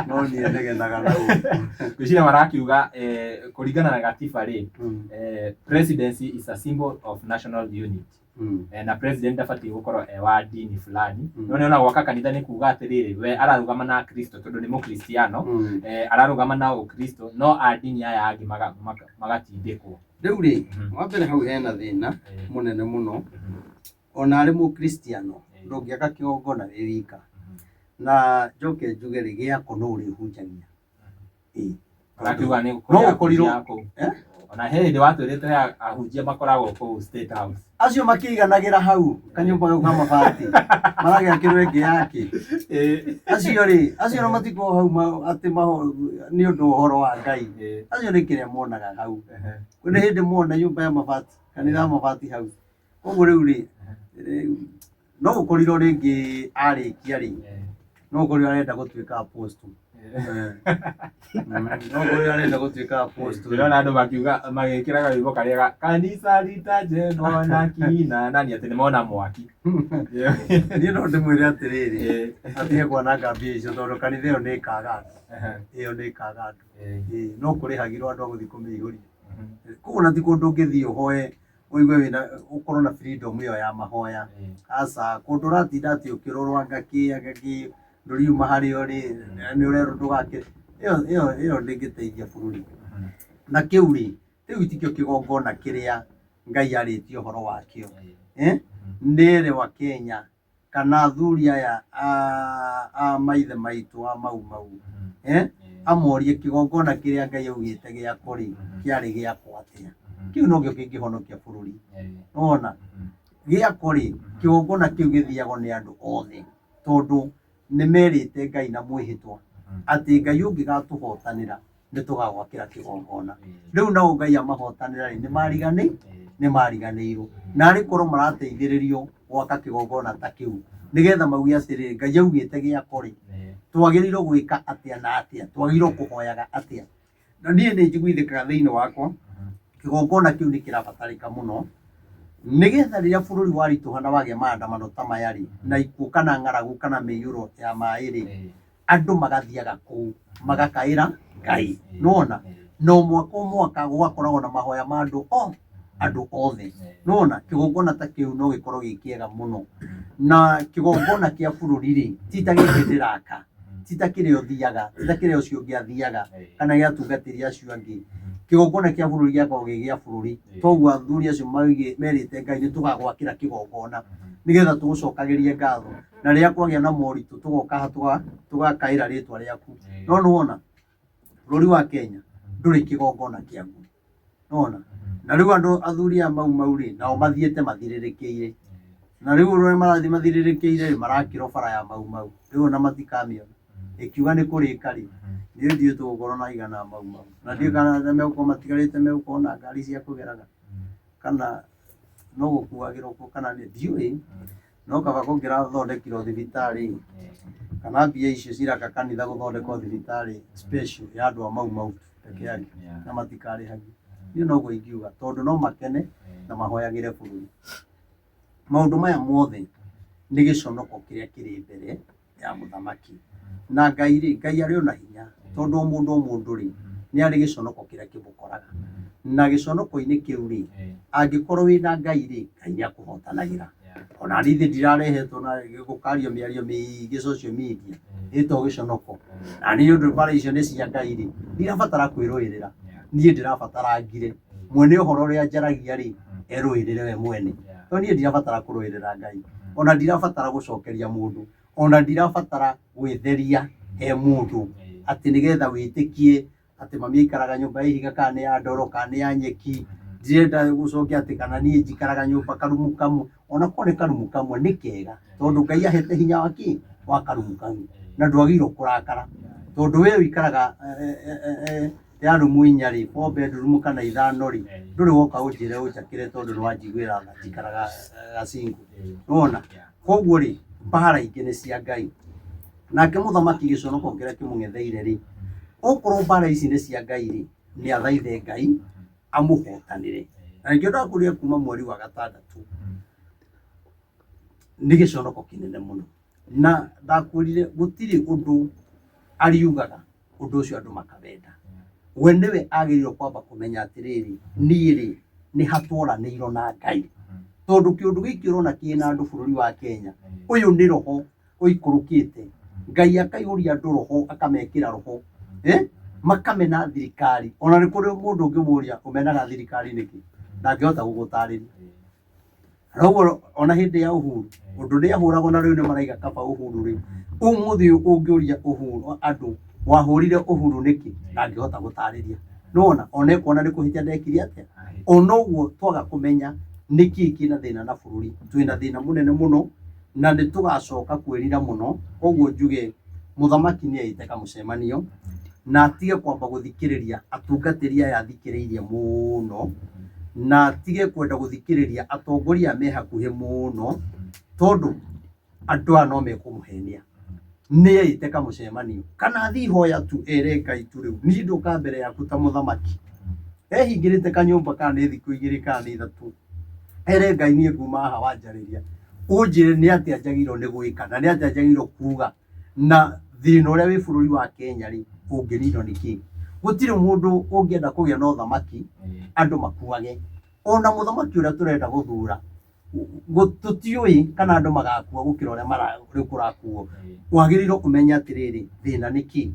no niĩ negenaga na gũkũ. Ngwĩciria marakiuga kũringana na gatiba rĩ, presidency is a symbol of national unity. Na president ndabatiĩ gũkorwo e wa dini fulani. No nĩona gwaka kanitha nĩ kuga atĩrĩrĩ, we ararũgama na Kristo tondũ nĩ mũkristiano, ararũgama na ũkristo, no a dini aya angĩ magatindĩkwo. Rĩu rĩ, wa mbere hau hena thĩna mũnene mũno, ona arĩ mũkristiano ndũngĩaka kĩgongona wĩ wika. Na njoke njuge rĩ, gĩako no ũrĩhunjagia. Ĩĩ. Arakiuga nĩ No kũrĩ ũkorirwo- ahunjia a kũu. Eh? Ona he hĩndĩ watwĩrĩte ahunjia makoragwo kũu State House. Acio makĩiganagĩra hau kanyũmba kau ka mabati maragĩakĩrwo ĩngĩ yake. Acio rĩ, acio no matikoragwo hau atĩ nĩ ũndũ wa ũhoro wa Ngai. Acio nĩ kĩrĩa monaga hau. Nĩ hĩndĩ mona nyũmba ya mabati, kanitha wa mabati hau. Koguo rĩu rĩ, rĩu no gũkorirwo rĩngĩ arĩkia rĩ, no gũkorirwo arenda gũtuĩka apostle. No gũkorirwo arenda gũtuĩka apostle. Ndĩrona andũ makiuga magĩkĩra karwĩmbo karĩa ga kanitha litajengwa na kina nani, atĩ nĩmona mwaki. Niĩ no ndĩmwĩre atĩrĩrĩ, atige kwananga mbia icio tondũ kanitha ĩyo nĩ ĩkaga andũ. Ĩyo nĩ ĩkaga andũ. Ĩĩ, no kũrĩhagĩrwo andũ a gũthiĩ kũmĩihũria. Koguo na ti kũndũ ũngĩthiĩ ũhoe ũigue wĩna ũkorwo na freedom ĩyo ya mahoya. Aca, kũndũ ũratinda atĩ ũkĩrorwo anga kĩ anga kĩ, ndũriuma harĩa ũrĩ, nĩ ũrerwo ndũgakĩre. Ĩyo ĩyo ĩyo ndĩngĩteithia bũrũri. Na kĩu rĩ, kĩu tikĩo kĩgongona kĩrĩa Ngai arĩtie ũhoro wakĩo. Nĩ ere wa Kenya kana athuri aya a maithe maitũ a Mau Mau, amorie kĩgongona kĩrĩa Ngai augĩte gĩakwo rĩ, kĩarĩ gĩakwo atĩa? Kĩu nokĩo kĩngĩhonokia bũrũri. Nĩwona? Gĩakwo rĩ, kĩgongona kĩu gĩthiagwo nĩ andũ othe tondũ nĩ merĩte Ngai na mwĩhĩtwa atĩ Ngai ũngĩgatũhotanĩra nĩ tũgagwakĩra kĩgongona. Rĩu nao Ngai amahotanĩra rĩ, nĩ mariganĩirwo. Na arĩ korwo marateithĩrĩrio gwaka kĩgongona ta kĩu nĩgetha mauge atĩrĩrĩ, Ngai augĩte gĩakwo rĩ, twagĩrĩirwo gwĩka atĩa na atĩa, twagĩrĩirwo kũhoyaga atĩa. Na niĩ nĩ njiguithĩkaga thĩinĩ wakwa kĩgongona kĩu nĩ kĩrabatarĩka mũno nĩgetha rĩrĩa bũrũri waritũha na wagĩa maandamano ta maya rĩ, na ikuũ kana ng'aragu kana mĩiyũro ya maĩ rĩ, andũ magathiaga kũu magakaĩra Ngai. Nĩwona? No mwaka o mwaka gũgakoragwo na mahoya ma andũ o andũ othe. Nĩwona? Kĩgongona ta kĩu no gĩkorwo gĩ kĩega mũno. Na kĩgongona kĩa bũrũri rĩ, ti ta gĩkĩ ndĩraka, ti ta kĩrĩa ũthiaga, ti ta kĩrĩa ũcio ũngĩ athiaga, kana gĩa atungatĩri acio angĩ. Kĩgongona kĩa bũrũri gĩakoragwo gĩ gĩa bũrũri. Toguo athuri acio merĩte Ngai nĩ tũgagwakĩra kĩgongona nĩgetha tũgũcokagĩrie ngatho. Na rĩrĩa kwagĩa na moritũ tũgoka haha tũgakaĩra rĩtwa rĩaku. No nĩwona bũrũri wa Kenya ndũrĩ kĩgongona kĩaguo. Nĩwona? Na rĩu andũ athuri a Mau Mau rĩ, nao mathiĩte mathirĩrĩkĩire. Na rĩu ũrĩa marathiĩ mathirĩrĩkĩire rĩ, marakĩrwo bara ya Mau Mau. Rĩu ona matikamĩona. Ĩkiuga nĩ kũrĩka rĩ, niĩ ndiũĩ tũgũkorwo na aigana a Mau Mau. Na ndiũĩ kana arĩa megũkorwo matigarĩte megũkorwo na ngari cia kũgeraga. Kana no gũkuagĩrwo kuo kana nĩ ndiũĩ. No kaba kũngĩrathondekirwo thibitarĩ kana mbia icio ciraka kanitha gũthondekwo thibitarĩ special ya andũ a Mau Mau peke yake na matikarĩhagio. Niĩ noguo ingiuga tondũ no makene na mahoyagĩre bũrũri. Maũndũ maya mothe nĩ gĩconoko kĩrĩa kĩrĩ mbere ya mũthamaki. Na Ngai rĩ, Ngai arĩ ona hinya tondũ o mũndũ o mũndũ rĩ, nĩ arĩ gĩconoko kĩrĩa kĩmũkoraga. Na gĩconoko-inĩ kĩu rĩ, angĩkorwo wĩna Ngai rĩ, Ngai nĩ akũhotanagĩra. Ona niĩ ndirarehetwo na gũkario mĩario mĩingĩ social media ĩtagwo gĩconoko. Na niĩ ũndũ bara icio nĩ cia Ngai rĩ, ndirabatara kwĩrũĩrĩra. Niĩ ndĩrabatara ngire. Mwene ũhoro ũrĩa njaragia rĩ, erũĩrĩre we mwene. To niĩ ndirabatara kũrũĩrĩra Ngai. Ona ndirabatara gũcokeria mũndũ. Ona ndirabatara gwĩtheria he mũndũ atĩ nĩgetha wĩtĩkie atĩ mami aikaraga nyũmba ya ihiga kana nĩ ya ndoro kana nĩ ya nyeki. Ndirenda gũcokia atĩ kana niĩ njikaraga nyũmba karumu kamwe. Ona korwo nĩ karumu kamwe nĩ kega tondũ Ngai ahete hinya wa kĩ? Wa karumu kau. Na ndwagĩrĩirwo kũrakara tondũ we ũikaraga ya rumu inya rĩ, four bedroom kana ithano rĩ, ndũrĩ woka ũnjĩre ũnjakĩre tondũ nĩ wanjiguĩra tha njikaraga gacingo. Nĩwona? Koguo rĩ, mbara ingĩ nĩ cia Ngai. Nake mũthamaki gĩconoko kĩrĩa kĩmũng'etheire rĩ, okorwo mbara ici nĩ cia Ngai rĩ, nĩ athaithe Ngai amũhotanĩre. Na nĩkĩo ndakwĩrire kuma mweri wa gatandatũ. Nĩ gĩconoko kĩnene mũno. Na ndakwĩrire gũtirĩ ũndũ ariugaga ũndũ ũcio andũ makawenda. We nĩwe agĩrĩirwo kwamba kũmenya atĩrĩrĩ, niĩ rĩ, nĩ hatwaranĩirwo na Ngai. Tondũ kĩũndũ gĩkĩ ũrona kĩna andũ bũrũri wa Kenya, ũyũ nĩ roho ũikũrũkĩte. Ngai akaihũria andũ roho, akamekĩra roho. Eh? Makamena thirikari. Ona nĩ kũrĩ mũndũ ũngĩmũria ũmenaga thirikari nĩkĩ? Ndangĩhota gũgũtarĩria. Noguo ona hĩndĩ ya Uhuru, ũndũ nĩ ahũragwo na rĩu nĩ maraiga kaba Uhuru rĩ, ũmũthĩ ũyũ ũngĩũria Uhuru andũ wahũrire Uhuru nĩkĩ, ndangĩhota gũtarĩria. Nĩwona, ona ekuona nĩ kũhĩtia ndekire atĩa. Ona ũguo twaga kũmenya nĩkĩ kĩna thĩna na bũrũri, twĩna thĩna mũnene mũno na nĩ tũgacoka kwĩrira mũno. Koguo njuge mũthamaki nĩ eĩte kamũcemanio na atige kwamba gũthikĩrĩria atungatĩri aya athikĩrĩirie mũno, na atige kwenda gũthikĩrĩria atongoria aya me hakuhĩ mũno, tondũ andũ aya no mekũmũhenia. Nĩ eĩte kamũcemanio kana athiĩ ihoya tu ere Ngai tu rĩu niĩ ndoka mbere yaku ta mũthamaki. Ehingĩrĩte kanyũmba kana nĩ thikũ igĩrĩ kana nĩ ithatũ, ere Ngai niĩ nguma haha wanjarĩria, ũnjĩre nĩ atĩa njagĩrĩirwo nĩ gwĩka na nĩ atĩa njagĩrĩirwo kuga na thĩna ũrĩa wĩ bũrũri wa Kenya rĩ, ũngĩninwo nĩ kĩ? Gũtirĩ mũndũ ũngĩenda kũgĩa na ũthamaki andũ makuage. Ona mũthamaki ũrĩa tũrenda gũthura, tũtiũĩ kana andũ magakua gũkĩra ũrĩa rĩu kũrakuo. Wagĩrĩirwo ũmenye atĩrĩrĩ, thĩna nĩ kĩ?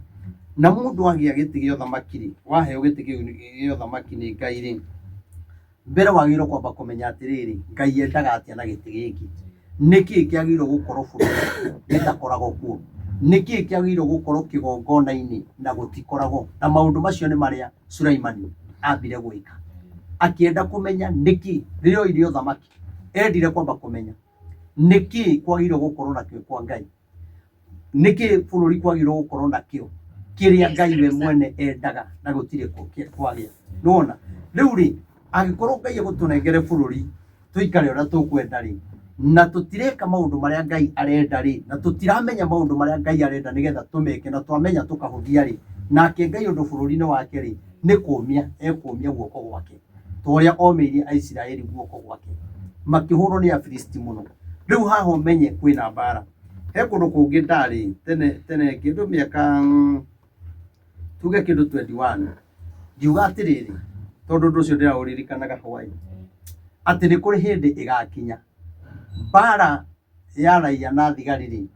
Na mũndũ agĩa gĩtĩ gĩa ũthamaki rĩ, waheo gĩtĩ kĩu gĩa ũthamaki nĩ Ngai rĩ, mbere wagĩrĩirwo kwamba kũmenya atĩrĩrĩ, Ngai endaga atĩa na gĩtĩ gĩkĩ? Nĩkĩ kĩagĩrĩirwo gũkorwo bũrũri gĩtakoragwo kuo? Nĩkĩ kĩagĩrĩirwo gũkorwo kĩgongona-inĩ na gũtikoragwo? Na maũndũ macio nĩ marĩa Sulaimani ambire gwĩka. Akĩenda kũmenya nĩkĩ rĩrĩa oire ũthamaki, endire kwamba kũmenya nĩkĩ kwagĩrĩirwo gũkorwo nakĩo kwa Ngai. Nĩkĩ bũrũri kwagĩrĩirwo gũkorwo nakĩo kĩrĩa Ngai we mwene endaga na gũtirĩ kwagĩa. Nĩwona? Rĩu rĩ, angĩkorwo Ngai egũtũnengere bũrũri tũikare ũrĩa tũkwenda rĩ, na tũtireka maũndũ marĩa Ngai arenda rĩ, na tũtiramenya maũndũ marĩa Ngai arenda nĩgetha tũmeke, na twamenya tũkahũthia rĩ, nake Ngai ũndũ bũrũri-inĩ wake rĩ, nĩ kũmia ekũmia guoko gwake, ta ũrĩa omĩirie Aisiraeli guoko gwake, makĩhũrwo nĩ Afilisti mũno. Rĩu haha ũmenye kwĩna mbara. He kũndũ kũngĩ ndarĩ tene tene kĩndũ mĩaka tuge kĩndũ 21 ngiuga atĩrĩrĩ, tondũ ũndũ ũcio ndĩraũririkanaga hwaĩ, atĩ nĩ kũrĩ hĩndĩ ĩgakinya mbara ya raia na thigari rĩ,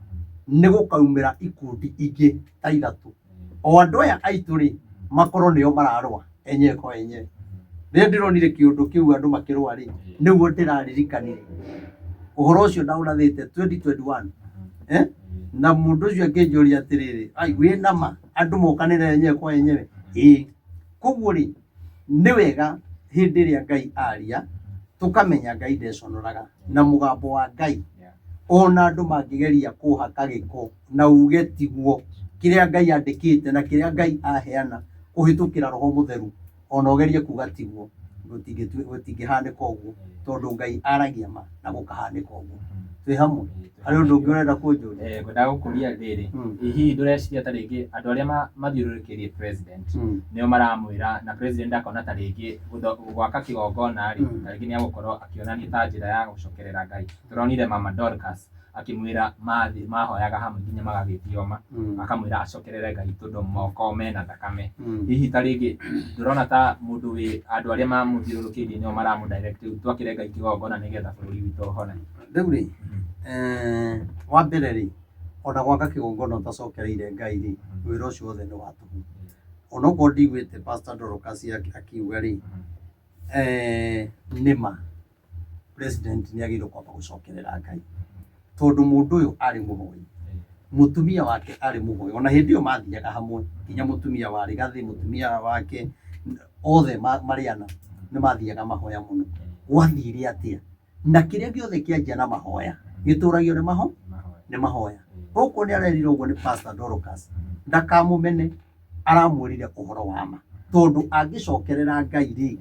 nĩ gũkaumĩra ikundi ingĩ ta ithatũ. O andũ aya aitũ rĩ, makorwo nĩo mararũa enyewe kwa enyewe. Rĩrĩa ndĩronire kĩũndũ kĩu andũ makĩrũa rĩ, nĩguo ndĩraririkanire ũhoro ũcio ndaũrathĩte 2021. Eh? Na mũndũ ũcio akĩnjũria atĩrĩrĩ, ai wĩ na ma andũ mokanĩre enyewe kwa enyewe? Ĩĩ. Koguo rĩ, nĩ wega hĩndĩ ĩrĩa Ngai aria, tũkamenya Ngai ndeconoraga na mũgambo wa Ngai. Ona andũ mangĩgeria kũhaka gĩko na uge tiguo, kĩrĩa Ngai andĩkĩte na kĩrĩa Ngai aheana kũhĩtũkĩra Roho Mũtheru, ona ũgerie kuga tiguo, gũtingĩhanĩka ũguo, tondũ Ngai aragia ma na gũkahanĩka ũguo. Twĩ hamwe? Harĩ ũndũ ũngĩ ũrenda kũnjũria? Eh, ngwendaga gũkũria rĩrĩ, hihi ndũreciria ta rĩngĩ andũ arĩa mathiũrũrũkĩirie president nĩo maramwĩra na president akona ta rĩngĩ gwaka kĩgongona rĩ, ta rĩngĩ nĩ agũkorwo akĩonania ta njĩra ya gũcokerera Ngai. Tũronire Mama Dorcas akĩmwĩra mathi mahoyaga hamwe nginya magagĩthioma, akamwĩra acokerere Ngai tondũ moko mena thakame. Hihi ta rĩngĩ ndũrona ta mũndũ wĩ andũ arĩa mamũthiũrũrũkĩirie nĩo maramũ direct rĩu twakĩre Ngai kĩgongona nĩgetha bũrũri witũ ũhone? Rĩu rĩ, wa mbere rĩ, ona gwaka kĩgongona ũtacokereire Ngai rĩ, wĩra ũcio wothe nĩ wa tũhũ. Onokorwo ndiguĩte Pastor Dorcas akiuga rĩ, nĩ ma president nĩ agĩrĩirwo kwamba gũcokerera Ngai, tondũ mũndũ ũyũ arĩ mũhoi, mũtumia wake arĩ mũhoi, ona hĩndĩ ĩyo mathiaga hamwe, nginya mũtumia wa Rigathĩ, mũtumia wake, othe marĩ ana nĩ mathiaga mahoya mũno. Gwathire atĩa? Na kĩrĩa gĩothe kĩanjia na mahoya gĩtũragio nĩ maho nĩ mahoya. Gũkũ nĩ arerirwo ũguo nĩ Pastor Dorcas, ndakamũmene, aramwĩrire ũhoro wa ma, tondũ angĩcokerera Ngai rĩ,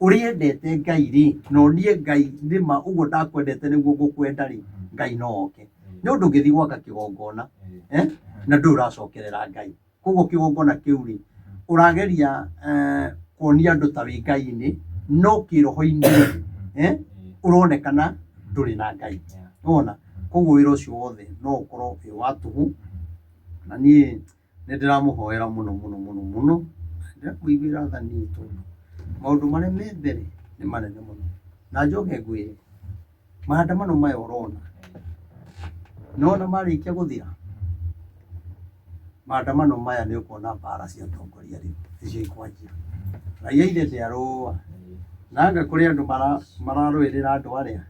ũrĩa endete Ngai rĩ, na onie Ngai nĩ ma ũguo ndakwendete nĩguo ngũkwenda rĩ, Ngai no oke. Nĩ ũndũ ũngĩthiĩ gwaka kĩgongona, eh, na ndũrĩ ũracokerera Ngai. Koguo kĩgongona kĩu rĩ, ũrageria kuonia andũ ta wĩ Ngai-inĩ, no kĩroho-inĩ rĩ, ũronekana ndũrĩ na Ngai. Nĩwona? Koguo wĩra ũcio wothe no ũkorwo wĩ wa tũhũ, na niĩ nĩ ndĩramũhoera mũno mũno mũno mũno, na ndĩramũiguĩra tha niĩ tondũ maũndũ marĩa me mbere nĩ manene mũno. Na njoke ngwĩre, maandamano maya ũrona, nĩwona marĩkia gũthira, maandamano maya nĩ ũkuona mbara cia atongoria rĩu nĩcio ikwanjia. Raia ithe ndĩarũa, na anga kũrĩ andũ mararũĩrĩra andũ arĩa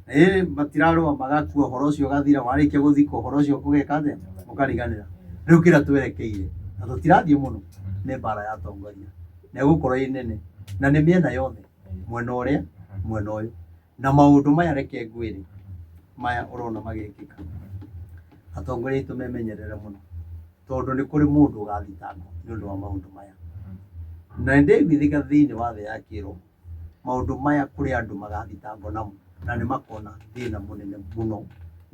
ĩĩ matirarũa magakua, ũhoro ũcio ũgathira, warĩkia gũthikwo ũhoro ũcio ũgeka atĩa? Ũkariganĩra. Rĩu kĩrĩa twerekeire na tũtirathiĩ mũno nĩ mbara ya atongoria, na ĩgũkorwo ĩ nene na nĩ mĩena yothe, mwena ũrĩa, mwena ũyũ. Na maũndũ maya reke ngwĩre, maya ũrona magĩkĩka, atongoria aitũ memenyerere mũno, tondũ nĩ kũrĩ mũndũ ũgathitangwo nĩ ũndũ wa maũndũ maya. Na nĩ ndĩraiguithĩka thĩinĩ wa thĩ ya kĩroho, maũndũ maya kũrĩ andũ magathitangwo namo, na nĩ makona thĩna mũnene mũno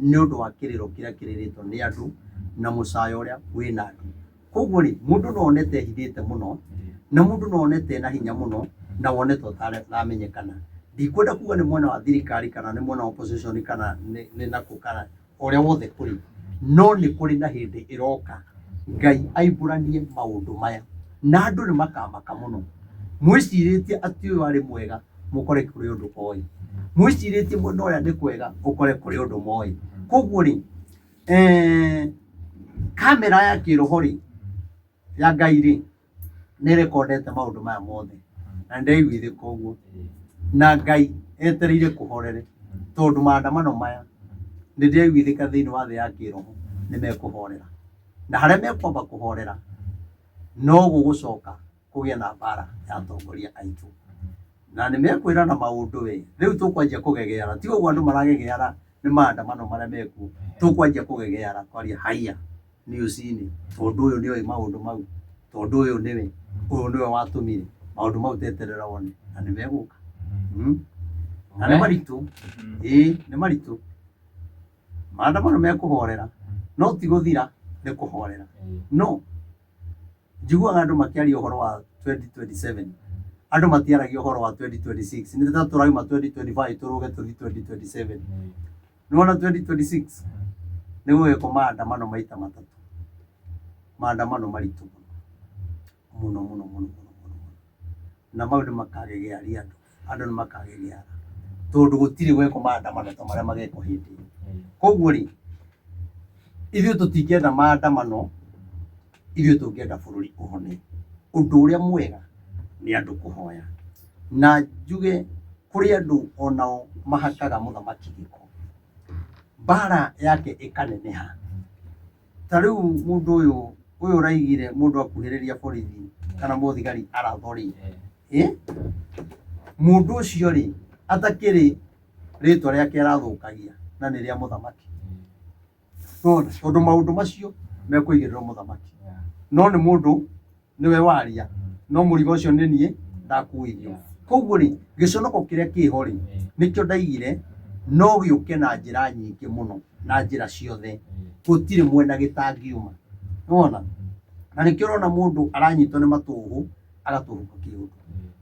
nĩ ũndũ wa kĩrĩro kĩrĩa kĩrĩrĩtwo nĩ andũ na mũcayo ũrĩa wĩna andũ. Koguo rĩ, mũndũ no one ta ehithĩte mũno, na mũndũ no one ta ena hinya mũno, na wone ta ũtaramenyekana. Ndikwenda kuga nĩ mwena wa thirikari kana nĩ mwena wa opposition kana nĩ nakũ kana ũrĩa wothe kũrĩ, no nĩ kũrĩ na hĩndĩ ĩroka Ngai aimbũranie maũndũ maya na andũ nĩ makamaka mũno. Mwĩcirĩtie atĩ ũyũ arĩ mwega mũkore kũrĩ ũndũ oĩ, mwĩcirĩtie mwena ũrĩa nĩ kwega ũkore kũrĩ ũndũ moĩ. Koguo rĩ, kamera ya kĩroho rĩ, ya Ngai rĩ, nĩ ĩrekondete maũndũ maya mothe na nĩndĩraiguithĩka ũguo, na Ngai etereire kũhorere tondũ maandamano maya nĩndĩraiguithĩka thĩinĩ wa thĩ ya kĩroho nĩ mekũhorera, na harĩa mekwamba kũhorera no gũgũcoka kũgĩe na mbara ya atongoria aitũ, na nĩ mekwĩrana maũndũ we, rĩu tũkwanjia kũgegeara, ti ũguo andũ maragegeara nĩ maandamano marĩa mekuo, tũkwanjia kũgegeara kwaria haiya news-inĩ tondũ ũyũ nĩoĩ maũndũ mau, tondũ ũyũ nĩwe, ũyũ nĩwe watũmire maũndũ mau, teterera wone na nĩ megũka. Na nĩ maritũ, ĩĩ nĩ maritũ. Maandamano mekũhorera, no ti gũthira, nĩ kũhorera. No njiguaga andũ makĩaria ũhoro wa 2027, andũ matiaragia ũhoro wa 2026, nĩ ta tũrauma 2025 tũrũge tũthiĩ 2027. Nĩwona 2026 nĩ gũgekwo maandamano maita matatũ, maandamano maritũ mũno mũno mũno mũno mũno mũno, na mau nĩ makagegearia andũ, andũ nĩ makagegeara tondũ gũtirĩ gwekwo maandamano ta marĩa magekwo hĩndĩ ĩyo. Koguo rĩ, ithuĩ tũtingĩenda maandamano, ithuĩ tũngĩenda bũrũri ũhone. Ũndũ ũrĩa mwega nĩ andũ kũhoya, na njuge kũrĩ andũ onao mahakaga mũthamaki gĩko, mbara yake ĩkaneneha. Ta rĩu mũndũ ũyũ ũyũ ũraigire mũndũ akuhĩrĩria borithi kana mũthigari arathwo rĩ, ĩ mũndũ ũcio rĩ atakĩrĩ rĩtwa rĩake arathũkagia na nĩ rĩa mũthamaki. Nĩwona? Tondũ maũndũ macio mekũigĩrĩrwo mũthamaki, no nĩ mũndũ nĩwe waria, no mũrigo ũcio nĩ niĩ ndakuithio. Koguo rĩ, gĩconoko kĩrĩa kĩho rĩ, nĩkĩo ndaigire no gĩũke na njĩra nyingĩ mũno, na njĩra ciothe, gũtirĩ mwena gĩtangiuma. Nĩwona? Na nĩkĩo ũrona mũndũ aranyitwo nĩ matũhũ agatũhũka kĩũndũ,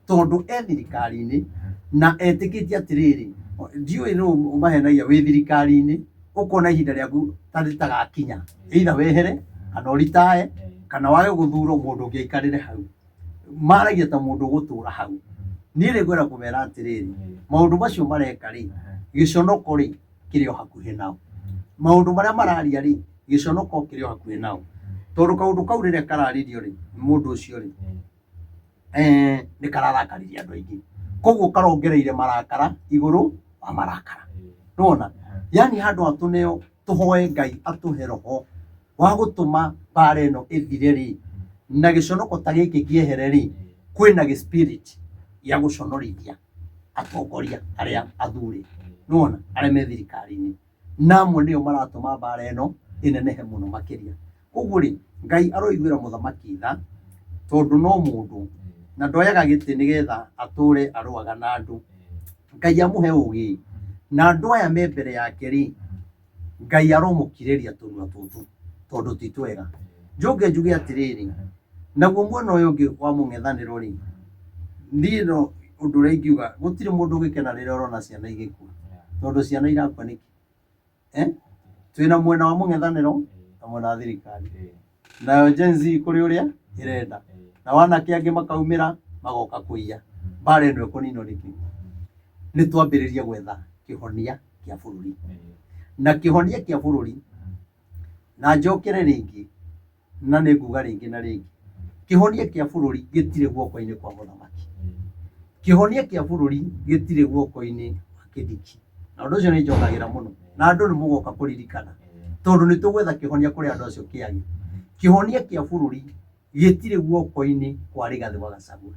tondũ e thirikari-inĩ na etĩkĩtie atĩrĩrĩ, ndiũĩ nũ ũmahenagia wĩ thirikari-inĩ, ũkona ihinda rĩaku ta rĩtagakinya, either wehere kana ũritae kana wage gũthurwo mũndũ ũngĩ aikarĩre hau. Maragia ta mũndũ ũgũtũra hau. Niĩ rĩ ngwenda kũmera atĩrĩrĩ, maũndũ macio mareka rĩ, gĩconoko rĩ kĩrĩ o hakuhĩ nao. Maũndũ marĩa mararia rĩ, gĩconoko kĩrĩ o hakuhĩ nao. Tondũ kaũndũ kau rĩrĩa kararirio rĩ, mũndũ ũcio rĩ, nĩ kararakaririe andũ aingĩ. Koguo karongereire marakara igũrũ wa marakara. Nĩwona? Yani handũ ha tũneo tũhoe Ngai atũhe roho wa gũtũma mbara ĩno ĩthire rĩ, na gĩconoko ta gĩkĩ kĩehere rĩ, kwĩna gĩ spirit gĩa gũconorithia atongoria arĩa athure. Nĩwona? Arĩa me thirikari-inĩ. Na amwe nĩo maratũma mbara ĩno ĩnenehe mũno makĩria. Koguo rĩ, Ngai aroiguĩra mũthamaki tha, tondũ no mũndũ, na ndoyaga gĩtĩ nĩgetha atũre arũaga na andũ. Ngai amũhe ũgĩ, na andũ aya me mbere yake rĩ, Ngai aromũkirĩria tũnua tũtũ tondũ ti twega. Njoke njuge atĩrĩrĩ, naguo mwena ũyũ ũngĩ wa mũng'ethanĩro rĩ, niĩ no ũndũ ũrĩa ingiuga, gũtirĩ mũndũ ũngĩkena rĩrĩa ũrona ciana igĩkua, tondũ ciana irakua nĩkĩ? Eh? Twĩna mwena wa mũng'ethanĩro na mwena wa thirikari. Nayo Gen Z kũrĩ ũrĩa ĩrenda. Na wanake angĩ makaumĩra magoka kũiya. Mbara ĩno ĩkũninwo nĩkĩ? Nĩ twambĩrĩrie gwetha kĩhonia kĩa bũrũri. Na kĩhonia kĩa bũrũri, na njokere rĩngĩ, na nĩ nguga rĩngĩ na rĩngĩ, kĩhonia kĩa bũrũri gĩtirĩ guoko-inĩ kwa mũthamaki. Kĩhonia kĩa bũrũri gĩtirĩ guoko-inĩ kwa Kindiki. Na ũndũ ũcio nĩ njokagĩra mũno. Na andũ nĩ mũgoka kũririkana. Tondũ nĩ tũgwetha kĩhonia kũrĩ andũ acio kĩage. Kĩhonia kĩa bũrũri gĩtirĩ guoko-inĩ kwa Rigathĩ wa Gachagua.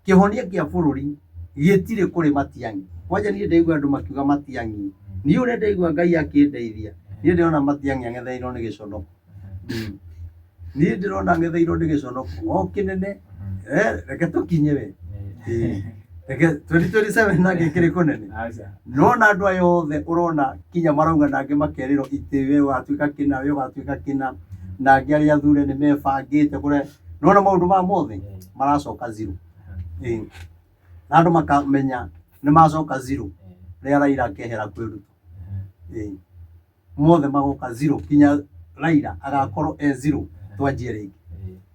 Kĩhonia kĩa bũrũri gĩtirĩ kũrĩ Matiang'i. Kwanja niĩ ndaigua andũ makiuga Matiang'i, niĩ ũrĩa ndaigua Ngai akĩndeithia, niĩ ndĩrona Matiang'i ang'etheirwo nĩ gĩconoko. Niĩ ndĩrona ang'etheirwo nĩ gĩconoko o kĩnene. Eh, reke tũkinye we. Ĩĩ. Reke 2027 nake kĩrĩ kũnene. Nona andũ aya othe ũrona kinya marauga na angĩ makerĩrwo itĩ we ũgatuĩka kĩna, we ũgatuĩka kĩna, na angĩ arĩa athure nĩ mebangĩte kũrĩa. Nona maũndũ maya mothe maracoka zero. Ĩĩ. Na andũ makamenya nĩ macoka zero rĩrĩa Raila akehera kwĩ Ruto. Ĩĩ. Mothe magoka zero kinya Raila agakorwo e zero twanjie rĩngĩ.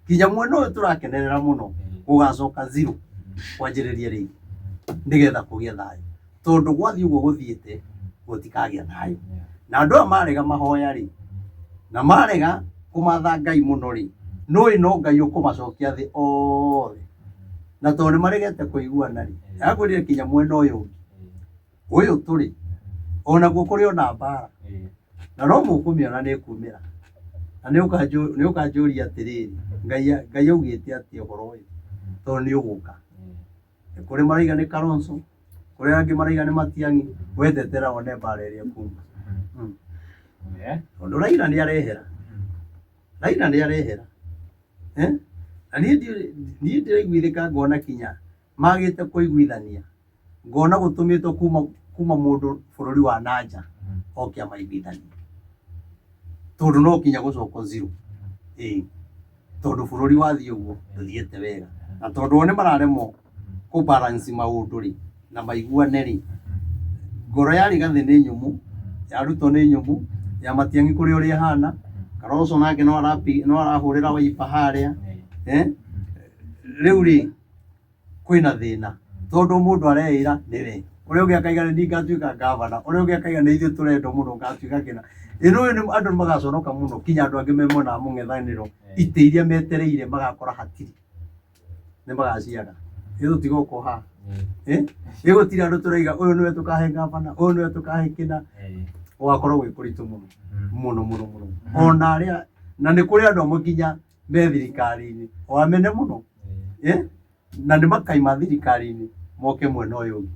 Kinya mwena ũyũ tũrakenerera mũno gũgacoka zero kwanjĩrĩria rĩngĩ nĩgetha kũgĩe thayũ. Tondũ gwathiĩ ũguo gũthiĩte gũtikagĩa thayũ. Na andũ aya marega mahoya rĩ, na marega kũmatha Ngai mũno rĩ, nũĩ no Ngai ũkũmacokia thĩ othe. Na tondũ nĩ maregete kũiguana rĩ, akwĩrire kinya mwena ũyũ ũngĩ, ũyũ tũrĩ, onaguo kũrĩ ona mbara. Na no mũkũmĩona nĩ ĩkumĩra. Na nĩ ũkanjũria atĩrĩrĩ, Ngai Ngai augĩte atĩa ũhoro ũyũ? Tondũ nĩ ũgũka. Nĩ kũrĩ maraiga nĩ Kalonzo, kũrĩ angĩ maraiga nĩ Matiang'i, we tetera wone mbara ĩrĩa ĩkuma. Tondũ Raila nĩ arehera. Raila nĩ arehera. Eh? Na niĩ niĩ ndĩraiguithĩka ngona kinya magĩte kũiguithania, ngona gũtũmĩtwo kuma kuma mũndũ bũrũri wa nanja oke amaiguithanie. Tondũ no kinya gũcokwo zero. Ĩĩ. Tondũ bũrũri wathiĩ ũguo ndũthiĩte wega. Na tondũ o nĩ mararemwo kũ balance maũndũ rĩ, na maiguane rĩ, ngoro ya Rigathĩ nĩ nyũmũ, ya Ruto nĩ nyũmũ, ya Matiang'i kũrĩ ũrĩa ĩhana, Kalonzo nake no no arahũrĩra Wiper harĩa, eh? Rĩu rĩ, kwĩna thĩna tondũ mũndũ areĩra nĩwe ũrĩa ũngĩ akaiga nĩ niĩ ngatuĩka ngavana ũrĩa ũngĩ akaiga nĩ ithuĩ tũrendwo mũno ngatuĩka kĩna ĩno ũyũ andũ nĩ magaconoka mũno kinya andũ angĩ me mwena wa mũng'ethanĩro itĩ iria metereire magakora hatirĩ nĩ magaciaga ĩ tũtigoka haha ĩ ĩ gũtirĩ andũ tũraiga ũyũ nĩwe tũkahe ngavana ũyũ nĩwe tũkahe kĩna gũgakorwo gwĩ kũritũ mũno mũno mũno mũno ona arĩa na nĩ kũrĩ andũ amwe nginya me thirikari-inĩ o amene mũno eh? Na nĩ makaima thirikari-inĩ moke mwena ũyũ ũngĩ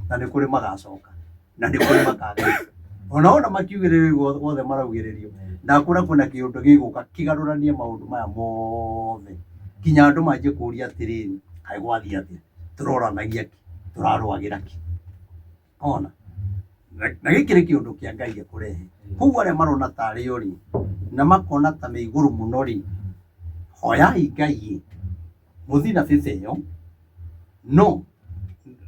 na nĩ kũrĩ magacoka na nĩ kũrĩ makaga ona ona makiugĩrĩrio wothe maraugĩrĩrio ndakũra kwĩna kĩũndũ gĩgũka kĩgarũranie maũndũ maya mothe kinya andũ manjie kũria atĩrĩrĩ kaĩ gwathiĩ atĩa tũroranagia kĩ tũrarũagĩra kĩ ona na gĩkĩ nĩ kĩũndũ kĩa Ngai ekũrehe koguo arĩa marona tarĩ o rĩ na makona ta me igũrũ mũno rĩ hoyai Ngai ĩ mũthiĩ na bĩba ĩyo no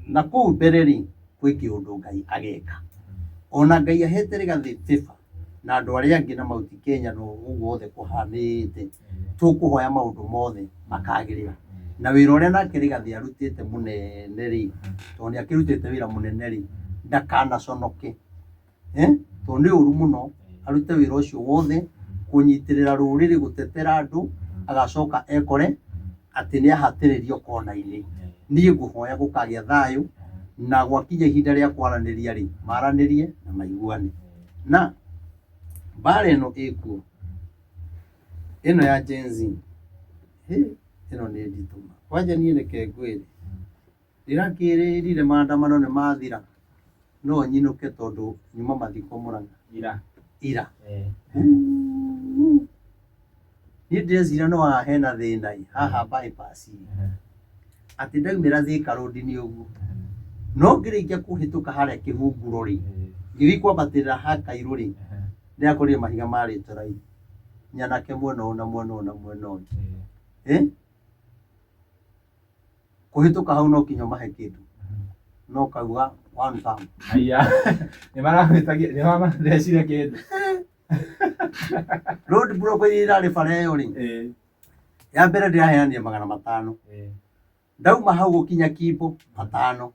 na kũu mbere rĩ gwĩ kĩũndũ Ngai ageka ona Ngai ahete Rigathĩ bĩba na andũ arĩa angĩ na Mount Kenya na ũguo wothe kũhanĩte tũkũhoya maũndũ mothe makagĩrĩra na wĩra ũrĩa nake Rigathĩ arutĩte mũnene rĩ tondũ nĩ akĩrutĩte wĩra mũnene rĩ ndakanaconoke eh? Tondũ nĩ ũru mũno arute wĩra ũcio wothe kũnyitĩrĩra rũrĩrĩ gũtetera andũ agacoka ekore atĩ nĩ ahatĩrĩrio kona-inĩ. Niĩ ngũhoya gũkagĩa thayũ na gwakinya ihinda rĩa kwaranĩria rĩ maranĩrie na maiguane. Na mbara ĩno ĩkuo ĩno ya Gen Z hĩ ĩno nĩ nditũ ma. Kwanja niĩ reke ngwĩre ndĩrakĩrĩrire maandamano nĩ mathira no nyinũke tondũ nyuma mathiko Mũrang'a Ira. Ira. Niĩ ndĩreciria no haha hena thĩna ĩ haha bypass ĩ atĩ ndaumĩra Thika Road nĩ ũguo no ngĩrĩkia kũhĩtũka harĩa kĩhunguro rĩ ngĩthiĩ kwambatĩrĩra ha Kairũ rĩ ndĩrakorire mahiga marĩte raithi nyanake mwena ũyũ na mwena ũyũ na mwena ũyũ eh? Kũhĩtũka hau no kinya ũmahe kĩndũ. No kauga one time. Aya. Nĩ maragwĩtagia nĩ mamathecire kĩndũ. Road block iria irarĩ bara ĩyo rĩ, ya mbere ndĩraheanire 500. Ndauma hau gũkinya Kimbo 500.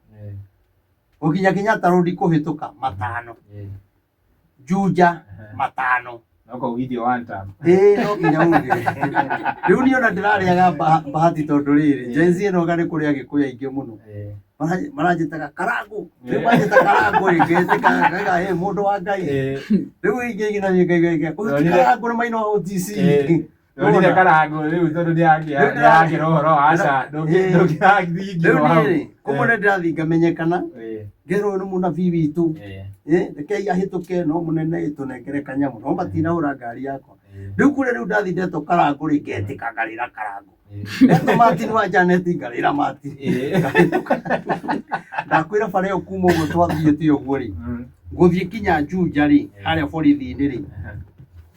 Gũkinya Kenyatta Road kũhĩtũka 500. Juja 500. No kaugithio one time. Ĩĩ no nginya uge. Rĩu niĩ ona ndĩrarĩaga bahati tondũ rĩrĩ, Gen Z ĩno anga nĩ kũrĩ Agĩkũyũ aingĩ mũno. Maranjĩtaga Karangũ. Rĩu manjĩta Karangũ rĩ, ngetĩka ngaiga ĩ mũndũ wa Ngai. Rĩu ingĩ ingĩ nacio ngaiga ũyũ ti Karangũ nĩ maina wa OTC. Ndonire Karangũ rĩu tondũ nĩarakĩra ũhoro wa aca Rĩu ndũngĩrathingirwo hau. niĩ rĩ, kũmwe nĩ ndĩrathiĩ ngamenyekana, ngerwo ũyũ nĩ mũnabii witũ. Rekei ahĩtũke no mũnene ĩ tũnengere kanyamũ no matinahũra ngari yakwa. Rĩu kũrĩa rĩu ndathiĩ ndetwo Karangũ rĩ, ngetĩka ngarĩra Karangũ. Ndetwo Martin wa Janet ngarĩra Martin. Ngahĩtũka. Ndakwĩra bara ĩyo kuma ũguo twathiĩte ũguo rĩ, gũthiĩ kinya Juja rĩ, harĩa borithi-inĩ rĩ,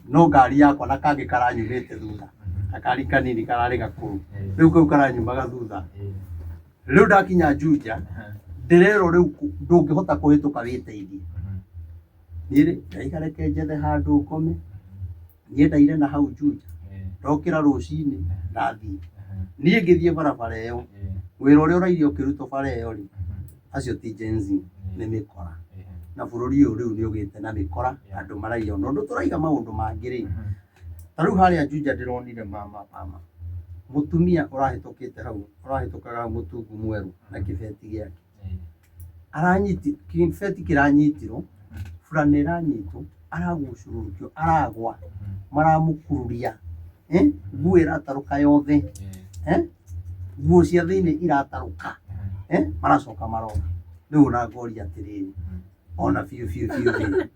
no ngari yakwa na kangĩ karanyumĩte thutha. Gakari kanini kararĩ gakũrũ. Rĩu kau karanyumaga thutha. Rĩu ndakinya Juja, ndĩrerwo rĩu ndũngĩhota kũhĩtũka wĩteithie. Niĩ rĩ, ndaiga reke njethe handũ ngome. Niĩ ndaire na hau Juja. Ndokĩra rũcinĩ ndathiĩ. Niĩ ngĩthiĩ barabara ĩyo, wĩra ũrĩa ũraire ũkĩrutwo bara ĩyo rĩ, acio ti Gen Z, nĩ mĩkora. Na bũrũri ũyũ rĩu nĩ ũgĩte na mĩkora, andũ maraiya. Ona ũndũ tũraiga maũndũ mangĩ rĩ, ta rĩu harĩa Juja ndĩronire mama mama, mũtumia ũrahĩtũkĩte hau, ũrahĩtũkaga hau mũtungu mwerũ na kĩbeti gĩake. Aranyiti, kĩbeti kĩranyitirwo, burana ĩranyitwo, aragucũrũrũkio, aragwa, maramũkururia, nguo ĩratarũka yothe, nguo cia thĩinĩ iratarũka, maracoka marora. Rĩu ona ngoria atĩrĩrĩ, ona biũ biũ biũ rĩ,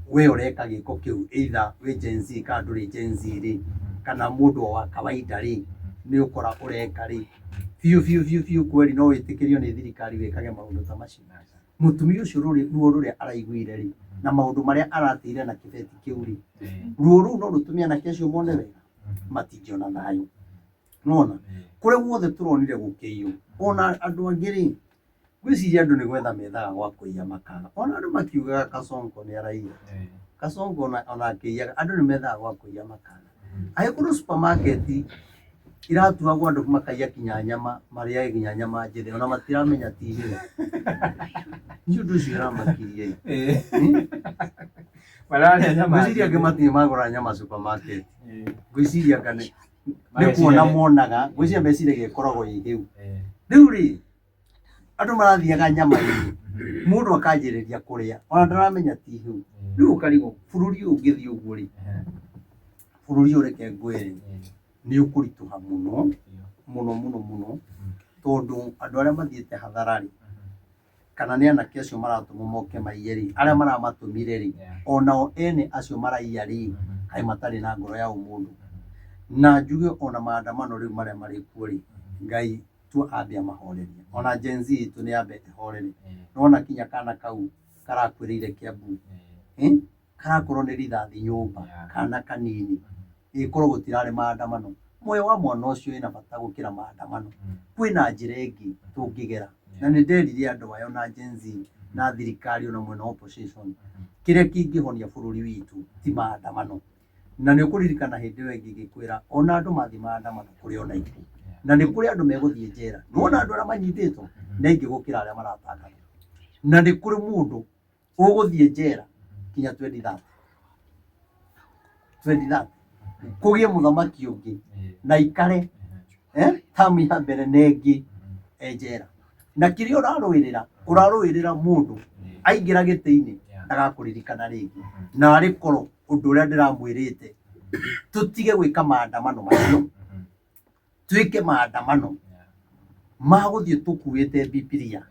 we ũreka gĩko kĩu either wĩ Gen Z kana ndũrĩ Gen Z rĩ, kana mũndũ wa kawaida rĩ, nĩ ũkora ũreka rĩ, biũ biũ biũ biũ kweli no wĩtĩkĩrio nĩ thirikari wĩkage maũndũ ta macio. Mũtumia ũcio ruo rũrĩa araiguire rĩ, na maũndũ marĩa arateire na kĩbeti kĩu rĩ, ruo rũu no rũtũme anake acio mone wega, matingĩona thayũ. Nĩwona? Kũrĩa guothe tũronire gũkĩiywo, ona andũ angĩ rĩ, ngwĩciria andũ nĩ gwetha methaga gwa kũiya makaga. Ona andũ makiugaga Kasongo nĩ araiya. Kasongo ona akĩiyaga, andũ nĩ methaga gwa kũiya makaga. Angĩkorwo supermarket iratuagwo andũ makaiya kinya nyama, marĩage kinya nyama njĩthĩ, ona matiramenya ti hĩu. Nĩ ũndũ ũcio ũramakirie. Mararĩa nyama. Ngwĩciria angĩ matirĩ magũra nyama supermarket. Ngwĩciria anga nĩ kuona monaga, ngwĩciria meciragia ĩkoragwo ĩ hĩu. Rĩu rĩ, andũ marathiaga nyama-inĩ, mũndũ akanjĩrĩria kũrĩa, ona ndaramenya ti hĩu. Rĩu ũkarigwo bũrũri ũyũ ũngĩthiĩ ũguo rĩ, bũrũri ũyũ reke ngwĩre, nĩ ũkũritũha mũno, mũno mũno mũno, tondũ andũ arĩa mathiĩte hathara rĩ, kana nĩ anake acio maratũmwo moke maiye rĩ, arĩa maramatũmire rĩ, onao ene acio maraiya rĩ, kaĩ matarĩ na ngoro ya ũmũndũ. Na njuge ona maandamano rĩu marĩa marĩ kuo rĩ, Ngai tu ambe amahorerie. Ona Gen Z itũ nĩ yambe ĩhorere. Nĩwona kinya kana kau karakuĩrĩire Kiambu, karakorwo nĩ rithathi nyũmba, kana kanini, ĩkorwo gũtirarĩ maandamano. Muoyo wa mwana ũcio wĩna bata gũkĩra maandamano. Kwĩna njĩra ĩngĩ tũngĩgera. Na nĩ nderire andũ aya ona Gen Z na thirikari ona mwena wa opposition, kĩrĩa kĩngĩhonia bũrũri witũ ti maandamano. Na nĩ ũkũririkana hĩndĩ ĩyo ĩngĩ ngĩkwĩra ona andũ mathiĩ maandamano kũrĩ ona ikuũ. Na nĩ kũrĩ andũ megũthiĩ njera. Nĩwona andũ arĩa manyitĩtwo nĩ aingĩ gũkĩra arĩa maratangathwo. Na nĩ kũrĩ mũndũ ũgũthiĩ njera kinya 2030. 2030. Kũgĩe mũthamaki ũngĩ na ikare tamu ya mbere na ĩngĩ e njera. Na kĩrĩa ũrarũĩrĩra, ũrarũĩrĩra mũndũ aingĩra gĩtĩ-inĩ ndagakũririkana rĩngĩ. Na arĩ korwo ũndũ ũrĩa ndĩramwĩrĩte, tũtige gwĩka maandamano macio, twĩke maandamano ma gũthiĩ tũkuĩte Bibilia,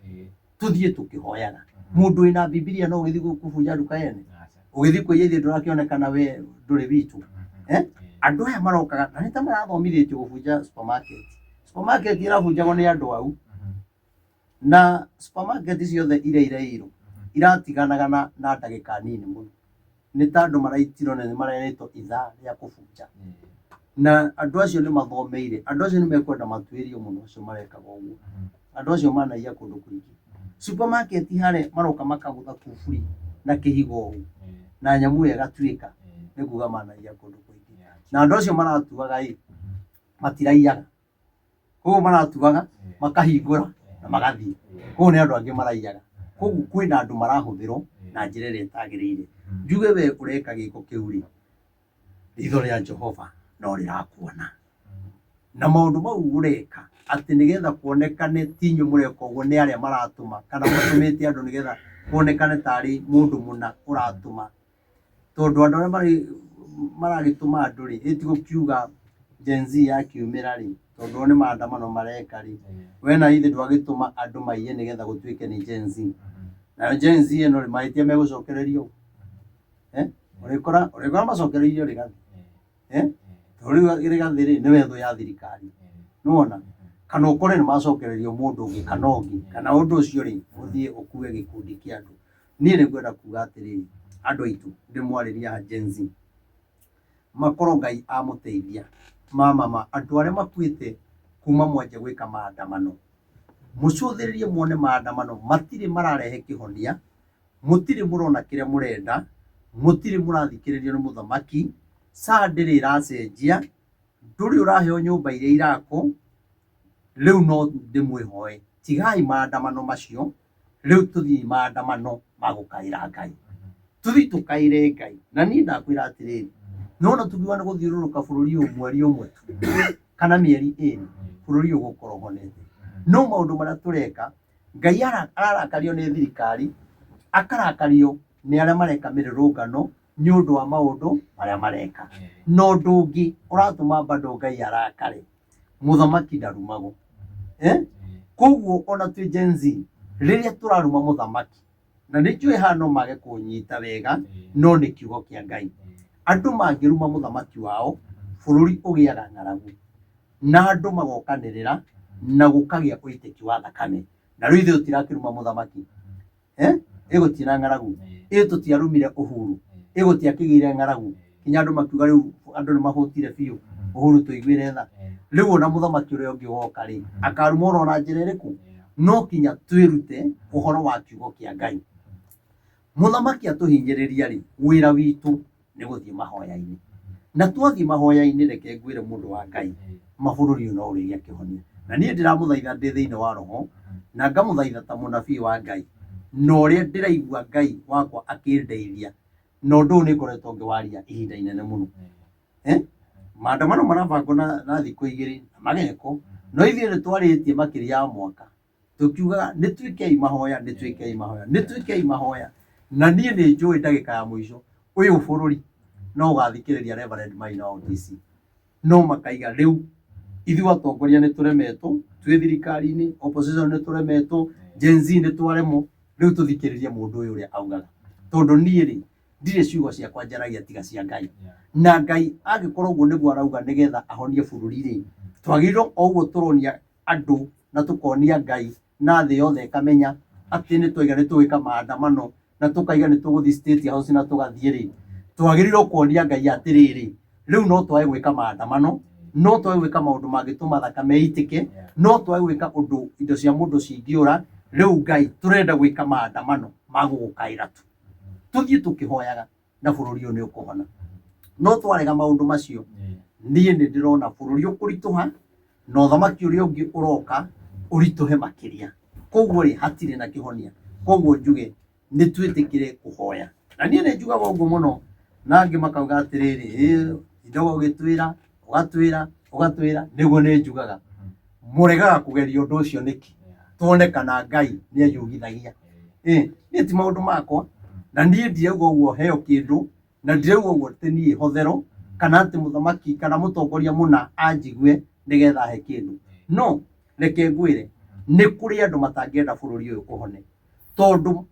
tũthiĩ tũkĩhoyaga. Mũndũ wĩna Bibilia no ũgĩthiĩ kũbunja nduka yene, ũgĩthiĩ kũiya ithuĩ ndũrakĩonekana we ndũrĩ witũ. Andũ aya marokaga na nĩ ta marathomithĩtio gũbunja supermarket. Supermarket ĩrabunjagwo nĩ andũ au, na supermarket ciothe iria iraiyirwo iratiganaga na ndagĩka nini mũno. Nĩ ta andũ maraitirwo na nĩ marerĩtwo ithaa rĩa kũbunja. Na andũ acio nĩ mathomeire, andũ acio nĩ mekwenda matuĩrio mũno acio marekaga ũguo. Andũ acio manaiya kũndũ kũingĩ. Supermarket harĩa maroka makagũtha kuburi na kĩhigo ũũ na nyamũ ĩyo ĩgatuĩka nĩ kuga manaiya kũndũ kũingĩ. Na andũ acio maratuaga ĩ matiraiyaga, koguo maratuaga makahingũra na magathiĩ, koguo nĩ andũ angĩ maraiyaga. Koguo kwĩna andũ marahũthĩrwo na njĩra ĩrĩa ĩtagĩrĩire. Njuge we ũreka gĩko kĩu rĩ, ritho rĩa Jehova no rĩrakuona. Na maũndũ mau ũreka atĩ nĩgetha kuonekane ti inyuĩ mũreka ũguo nĩ arĩa maratũma kana matũmĩte andũ nĩgetha kuonekane tarĩ mũndũ mũna ũratũma. Tondũ andũ arĩa marĩ maragĩtũma andũ rĩ, ĩ ti gũkiuga Gen Z yakiumĩra rĩ, tondũ o nĩ maandamano mareka rĩ, we na ithe ndwagĩtũma andũ maiye nĩgetha gũtuĩke nĩ Gen Z. Nayo Gen Z ĩno rĩ, mahĩtia megũcokererio ũ? Eh? Ũrĩkora ũrĩkora macokereirio Rigathi. Eh? Tondũ rĩu Rigathi rĩ, nĩwe thũ ya thirikari. Nĩwona? Kana ũkore nĩ macokererio mũndũ ũngĩ kana ũngĩ, kana ũndũ ũcio rĩ, ũthiĩ ũkue gĩkundi kĩa andũ. Niĩ nĩ ngwenda kuga atĩrĩrĩ, andũ aitũ, ndĩmwarĩria haha Gen Z, makorwo Ngai amũteithia, ma ma ma, andũ arĩa makuĩte kuma mwanjia gwĩka maandamano, mũcũthĩrĩrie muone maandamano matirĩ mararehe kĩhonia, mũtirĩ mũrona kĩrĩa mũrenda, mũtirĩ mũrathikĩrĩrio nĩ mũthamaki, SHA ndĩrĩ ĩracenjia, ndũrĩ ũraheo nyũmba iria irakwo, rĩu no ndĩmwĩhoe, tigai maandamano macio, rĩu tũthiĩ maandamano ma gũkaĩra Ngai. Tũthiĩ tũkaĩre Ngai. Na niĩ ndakwĩra atĩrĩrĩ, nĩwona tũkiuga nĩ gũthiũrũrũka bũrũri ũyũ mweri ũmwe tu, kana mĩeri ĩrĩ, bũrũri ũyũ ũgũkorwo ũhonete. No maũndũ marĩa tũreka, Ngai ararakario nĩ thirikari, akarakario nĩ arĩa mareka mĩrũrũngano nĩ ũndũ wa maũndũ marĩa mareka. Na ũndũ ũngĩ ũratũma bado Ngai arakare, mũthamaki ndarumagwo. Eh? Koguo ona twĩ Gen Z, rĩrĩa tũraruma mũthamaki, na nĩ njũĩ haha no mage kũnyita wega, no nĩ kiugo kĩa Ngai. Andũ mangĩruma mũthamaki wao, bũrũri ũgĩaga ng'aragu. Na andũ magokanĩrĩra na gũkagĩa ũitĩki wa thakame. Na rĩu ithuĩ tũtirakĩruma mũthamaki. Eh? Ĩ gũtirĩ na ng'aragu. Ĩ tũtiarumire Uhuru. Ĩ gũtiakĩgĩire ng'aragu. Kinya andũ makiuga rĩu andũ nĩ mahũtire biũ. Uhuru tũiguĩre tha. Rĩu ona mũthamaki ũrĩa ũngĩ woka rĩ, akaruma oro na njĩra ĩrĩkũ? No kinya twĩrute ũhoro wa kiugo kĩa Ngai. Mũthamaki atũhinyĩrĩria rĩ, wĩra witũ nĩ gũthiĩ mahoya-inĩ. Na twathiĩ mahoya-inĩ reke ngwĩre mũndũ wa Ngai, mabũrũri ũyũ no ũrĩgĩa kĩhonia. Na niĩ ndĩramũthaitha ndĩ thĩinĩ wa roho, na ngamũthaitha ta mũnabii wa Ngai, na ũrĩa ndĩraigua Ngai wakwa akĩndeithia, na ũndũ ũyũ nĩ ngoretwo ngĩwaria ihinda inene mũno. Eh? Maandamano marabangwo na thikũ igĩrĩ na magekwo, no ithuĩ nĩ twarĩtie makĩria ya mwaka. Tũkiugaga nĩ twĩkei mahoya, nĩ twĩkei mahoya, nĩ twĩkei mahoya. Na niĩ nĩ njũĩ ndagĩka ya mũico ũyũ bũrũri no ũgathikĩrĩria Reverend Maina wa OTC. No makaiga rĩu ithuĩ atongoria nĩ tũremetwo, twĩ thirikari-inĩ, opposition nĩ tũremetwo, Gen Z nĩ twaremwo, rĩu tũthikĩrĩrie mũndũ ũyũ ũrĩa augaga. Tondũ niĩ rĩ, ndirĩ ciugo ciakwa njaragia tiga cia Ngai. Na Ngai angĩkorwo ũguo nĩguo arauga nĩgetha ahonie bũrũri rĩ, twagĩrĩirwo o ũguo tũronia andũ na tũkonia Ngai na thĩ yothe ĩkamenya atĩ nĩ twaiga nĩ tũgwĩka maandamano na tũkaiga nĩ tũgũthiĩ State House na tũgathiĩ rĩ, twagĩrĩirwo kuonia Ngai atĩrĩrĩ, rĩu no twage gwĩka maandamano, no twage gwĩka maũndũ mangĩtũma thakame ĩitĩke, no twage gwĩka ũndũ indo cia mũndũ cingĩũra, rĩu Ngai tũrenda gwĩka maandamano ma gũgũkaĩra tu. Tũthiĩ tũkĩhoyaga na bũrũri ũyũ nĩ ũkũhona. No twarega maũndũ macio, niĩ nĩ ndĩrona bũrũri ũkũritũha na ũthamaki ũrĩa ũngĩ ũroka ũritũhe makĩria. Koguo rĩ, hatirĩ na kĩhonia. Koguo njuge nĩ twĩtĩkĩre kũhoya. Na niĩ nĩ njugaga ũguo mũno, na angĩ makauga atĩrĩrĩ, ĩ tindaga ũgĩtwĩra, ũgatwĩra, ũgatwĩra, nĩguo nĩ njugaga. Mũregaga kũgeria ũndũ ũcio nĩkĩ? Tuone kana Ngai nĩ eyugithagia. Ĩ, niĩ ti maũndũ makwa, na niĩ ndirauga ũguo heo kĩndũ, na ndirauga ũguo atĩ niĩ hotherwo, kana atĩ mũthamaki kana mũtongoria mũna anjigue nĩgetha ahe kĩndũ. No, reke ngwĩre, nĩ kũrĩ andũ matangĩenda bũrũri ũyũ ũhone, tondũ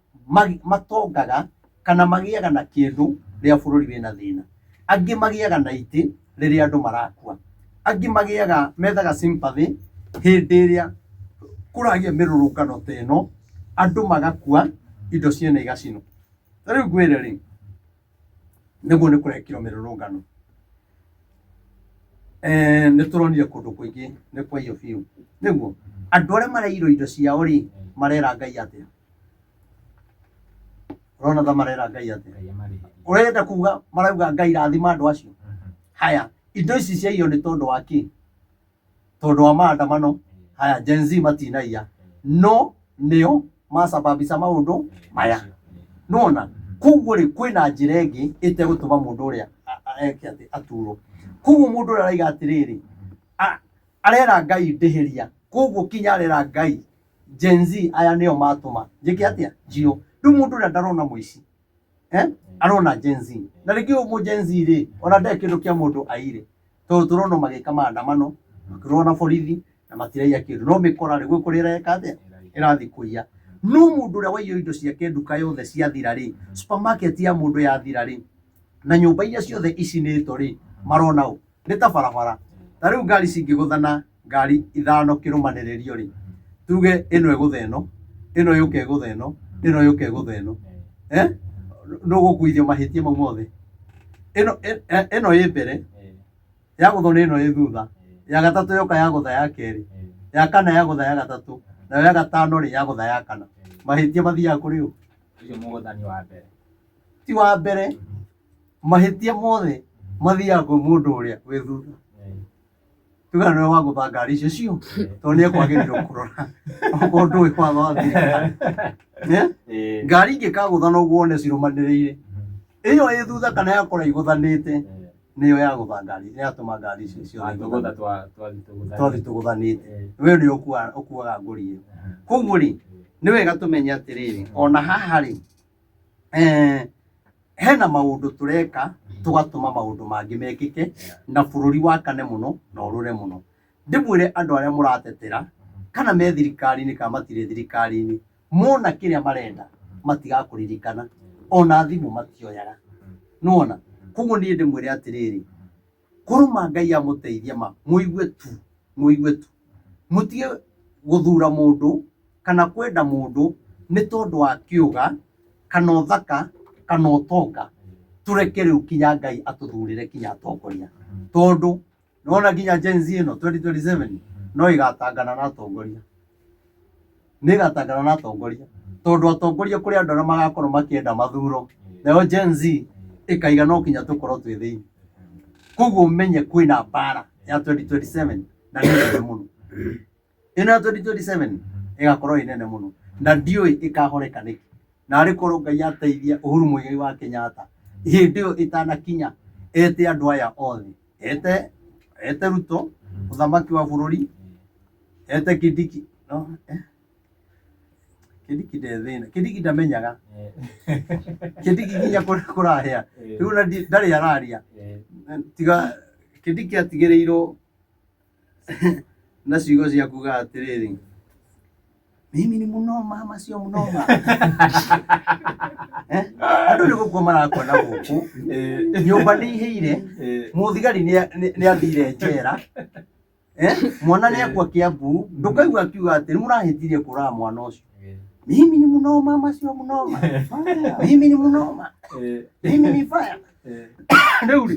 matongaga kana magĩaga na kĩndũ rĩrĩa bũrũri wĩna thĩna. Angĩ magĩaga na itĩ rĩrĩa andũ marakua. Angĩ magĩaga, methaga sympathy hĩndĩ ĩrĩa kũragĩa mĩrũrũngano ta ĩno, andũ magakua, indo ciene igacinwo. Ta rĩu ngwĩre rĩ, nĩguo nĩ kũrekirwo mĩrũrũngano. Nĩ tũronire kũndũ kũingĩ nĩ kwaiywo biũ. Nĩguo, andũ arĩa maraiyirwo indo ciao rĩ, marera Ngai atĩa? Ũrona ta marera Ngai atĩa? Ngai amarĩhĩrie. Ũrenda kuga marauga Ngai rathima andũ acio? Haya, indo ici ciaiywo nĩ tondũ wa kĩ? Tondũ wa maandamano. Haya, Gen Z matinaiya, no nĩo macababisha maũndũ maya. Nona koguo rĩ, kwĩna njĩra ĩngĩ ĩtegũtũma mũndũ ũrĩa eke atĩ aturwo. Koguo mũndũ ũrĩa araiga atĩrĩrĩ, arera Ngai ndĩhĩria, koguo kinya arera Ngai Gen Z aya nĩo matũma njĩke atĩa njio. Rĩu mũndũ ũrĩa ndarona mũici, eh? Arona Gen Z, na rĩngĩ ũyũ mũ Gen Z rĩ, ona ndarĩ kĩndũ kĩa mũndũ aire, tondũ tũrona magĩka maandamano makĩrũa na borithi na matiraiya kĩndũ, no mĩkora rĩ, gwĩ kũrĩa ĩreka atĩa, ĩrathiĩ kũiya. No mũndũ ũrĩa waiywo indo ciake, nduka yothe ciathira rĩ, supermarket ya mũndũ yathira rĩ, na nyũmba iria ciothe icinĩtwo rĩ, marona ũ? Nĩ ta barabara. Ta rĩu ngari cingĩgũthana, ngari ithano kĩrũmanĩrĩrio rĩ, tuge ĩno ĩgũthe ĩno, ĩno yũke ĩgũthe ĩno, ĩno yũke ĩgũthe ĩno, eh, nũgũkuithio mahĩtia mau mothe. Ĩno ĩno ĩ mbere yagũthwo nĩ ĩno ĩ thutha, ya gatatũ yoka yagũtha ya kerĩ, ya kana yagũtha ya gatatũ, nayo ya gatano rĩ, yagũtha ya kana. Mahĩtia mathiaga kũrĩ ũ? Ũcio mũgũthani wa mbere. Ti wa mbere, mahĩtia mothe mathiaga kwĩ mũndũ ũrĩa wĩ thutha. Tuga nĩwe wagũtha ngari icio cio, tondũ nĩ ekwagĩrĩirwo kũrora okorwo ndũĩ watho wa thirikari. Eh? Ngari ingĩkagũtha noguo wone cirũmanĩrĩire, ĩyo ĩ thutha kana yakora igũthanĩte, nĩyo yagũtha ngari, yatũma ngari icio ciothe Tũgũtha igũthane. Twathi tũgũtha. Twathi tũgũthanĩte, we nĩwe ũkuaga ngũri ĩyo. Koguo rĩ, nĩ wega tũmenye atĩrĩrĩ, ona haha rĩ, hena maũndũ tũreka tũgatũma maũndũ mangĩ mekĩke na bũrũri wakane mũno na ũrũre mũno. Ndĩmwĩre andũ arĩa mũratetera, kana me thirikari-inĩ kana matirĩ thirikari-inĩ, mona kĩrĩa marenda matigakũririkana, ona thimũ matioyaga. Nĩwona? Koguo niĩ ndĩmwĩre atĩrĩrĩ, kũrũma Ngai amũteithie ma, mũigue tu, mũigue tu. Mũtige gũthura mũndũ kana kwenda mũndũ nĩ tondũ wa kĩũga kana ũthaka kana ũtonga. Tũreke rĩu kinya Ngai atũthurĩre kinya atongoria, tondũ nĩwona nginya Gen Z ĩno 2027 no ĩgatangana na atongoria, nĩ ĩgatangana na atongoria, tondũ atongoria kũrĩ andũ arĩa magakorwo makĩenda mathuro, nayo Gen Z ĩkaiga no kinya tũkorwo twĩ thĩinĩ. Koguo ũmenye kwĩna mbara ya 2027 na nĩ nene mũno. Ĩno ya 2027 ĩgakorwo ĩ nene mũno na ndiũĩ ĩkahoreka nĩkĩ. Na arĩ korwo Ngai ateithia Uhuru Muigai wa Kenyatta hĩndĩ ĩyo ĩtanakinya, ete andũ aya othe, ete Ruto mũthamaki wa bũrũri, ete Kindiki. No, eh? Kindiki nde thĩna, Kindiki ndamenyaga, Kindiki nginya kũrĩa kũrahĩa rĩu na ndarĩ araria. Tiga Kindiki atigĩrĩirwo na ciugo cia kuga atĩrĩrĩ, "Mimi ni mũnoma, ama sio mũnoma?" Eh? Andũ nĩ gũkua marakua na gũkũ, nyũmba nĩ ihĩire, mũthigari nĩ athire njera. Eh? Mwana nĩ akua Kiambu, ndũkaigua akiuga atĩ nĩ mũrahĩtirie kũraga mwana ũcio. "Mimi ni mũnoma, ama sio mũnoma? Mimi ni mũnoma, mimi ni fire." Rĩu rĩ,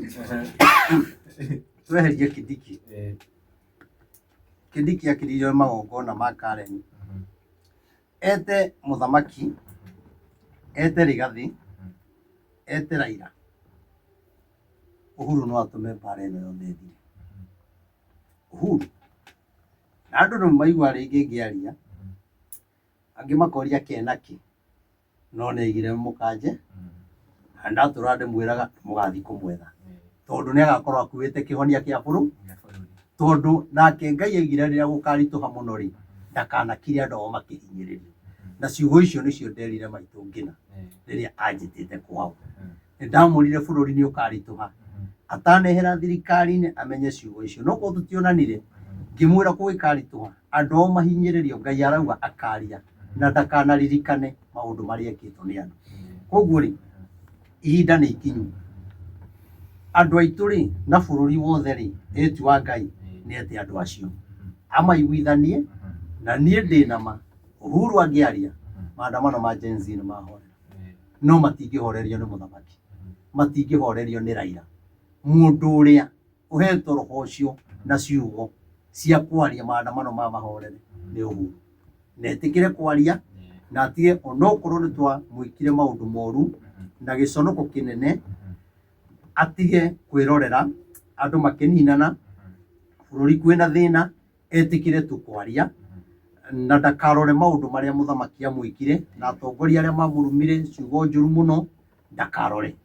tweherie Kindiki. Kindiki akĩrĩirio magongona ma Karen, ete mũthamaki, ete Rigathi, ete Raila. Uhuru no atũme mbara ĩno yothe ĩthire. Uhuru na andũ nĩ maigua rĩngĩ ngĩaria, angĩ makoria kena kĩ, no nĩ aigire mũkanje na ndatũra ndĩmwĩraga mũgathiĩ kũmwetha, tondũ nĩ agakorwo akuĩte kĩhonia kĩa bũrũri, tondũ nake Ngai aigire rĩrĩa gũkaritũha mũno rĩ, ndakanakire andũ ao makĩhinyĩrĩrio. Na ciugo icio nĩcio nderire maitũ ngina rĩrĩa anjĩtĩte kwao. Nĩ ndamwĩrire bũrũri nĩ ũkaritũha atanehera thirikari-inĩ, amenye ciugo icio. No korwo tũtionanire, ngĩmwĩra kũgĩkaritũha andũ ao mahinyĩrĩrio, Ngai arauga akaria na ndakanaririkane maũndũ marĩa ekĩtwo nĩ andũ. Koguo rĩ, ihinda nĩ ikinyu, andũ aitũ rĩ, na bũrũri wothe rĩ, ĩti wa Ngai nĩ ete andũ acio amaiguithanie. Na niĩ ndĩ na ma Uhuru angĩaria, maandamano ma Gen Z nĩ mahorera, no matingĩhorerio nĩ mũthamaki, matingĩhorerio nĩ Raila. Mũndũ ũrĩa ũhetwo roho ũcio na ciugo cia kwaria maandamano ma mahorere nĩ Uhuru, na etĩkĩre kwaria. Na atige onokorwo nĩ twamwĩkire maũndũ moru na gĩconoko kĩnene, atige kwĩrorera andũ makĩninana, bũrũri kwĩna thĩna, etĩkĩre tu kwaria na ndakarore maũndũ marĩa mũthamaki amwĩkire na atongoria arĩa mamũrumire ciugo njũru mũno, ndakarore.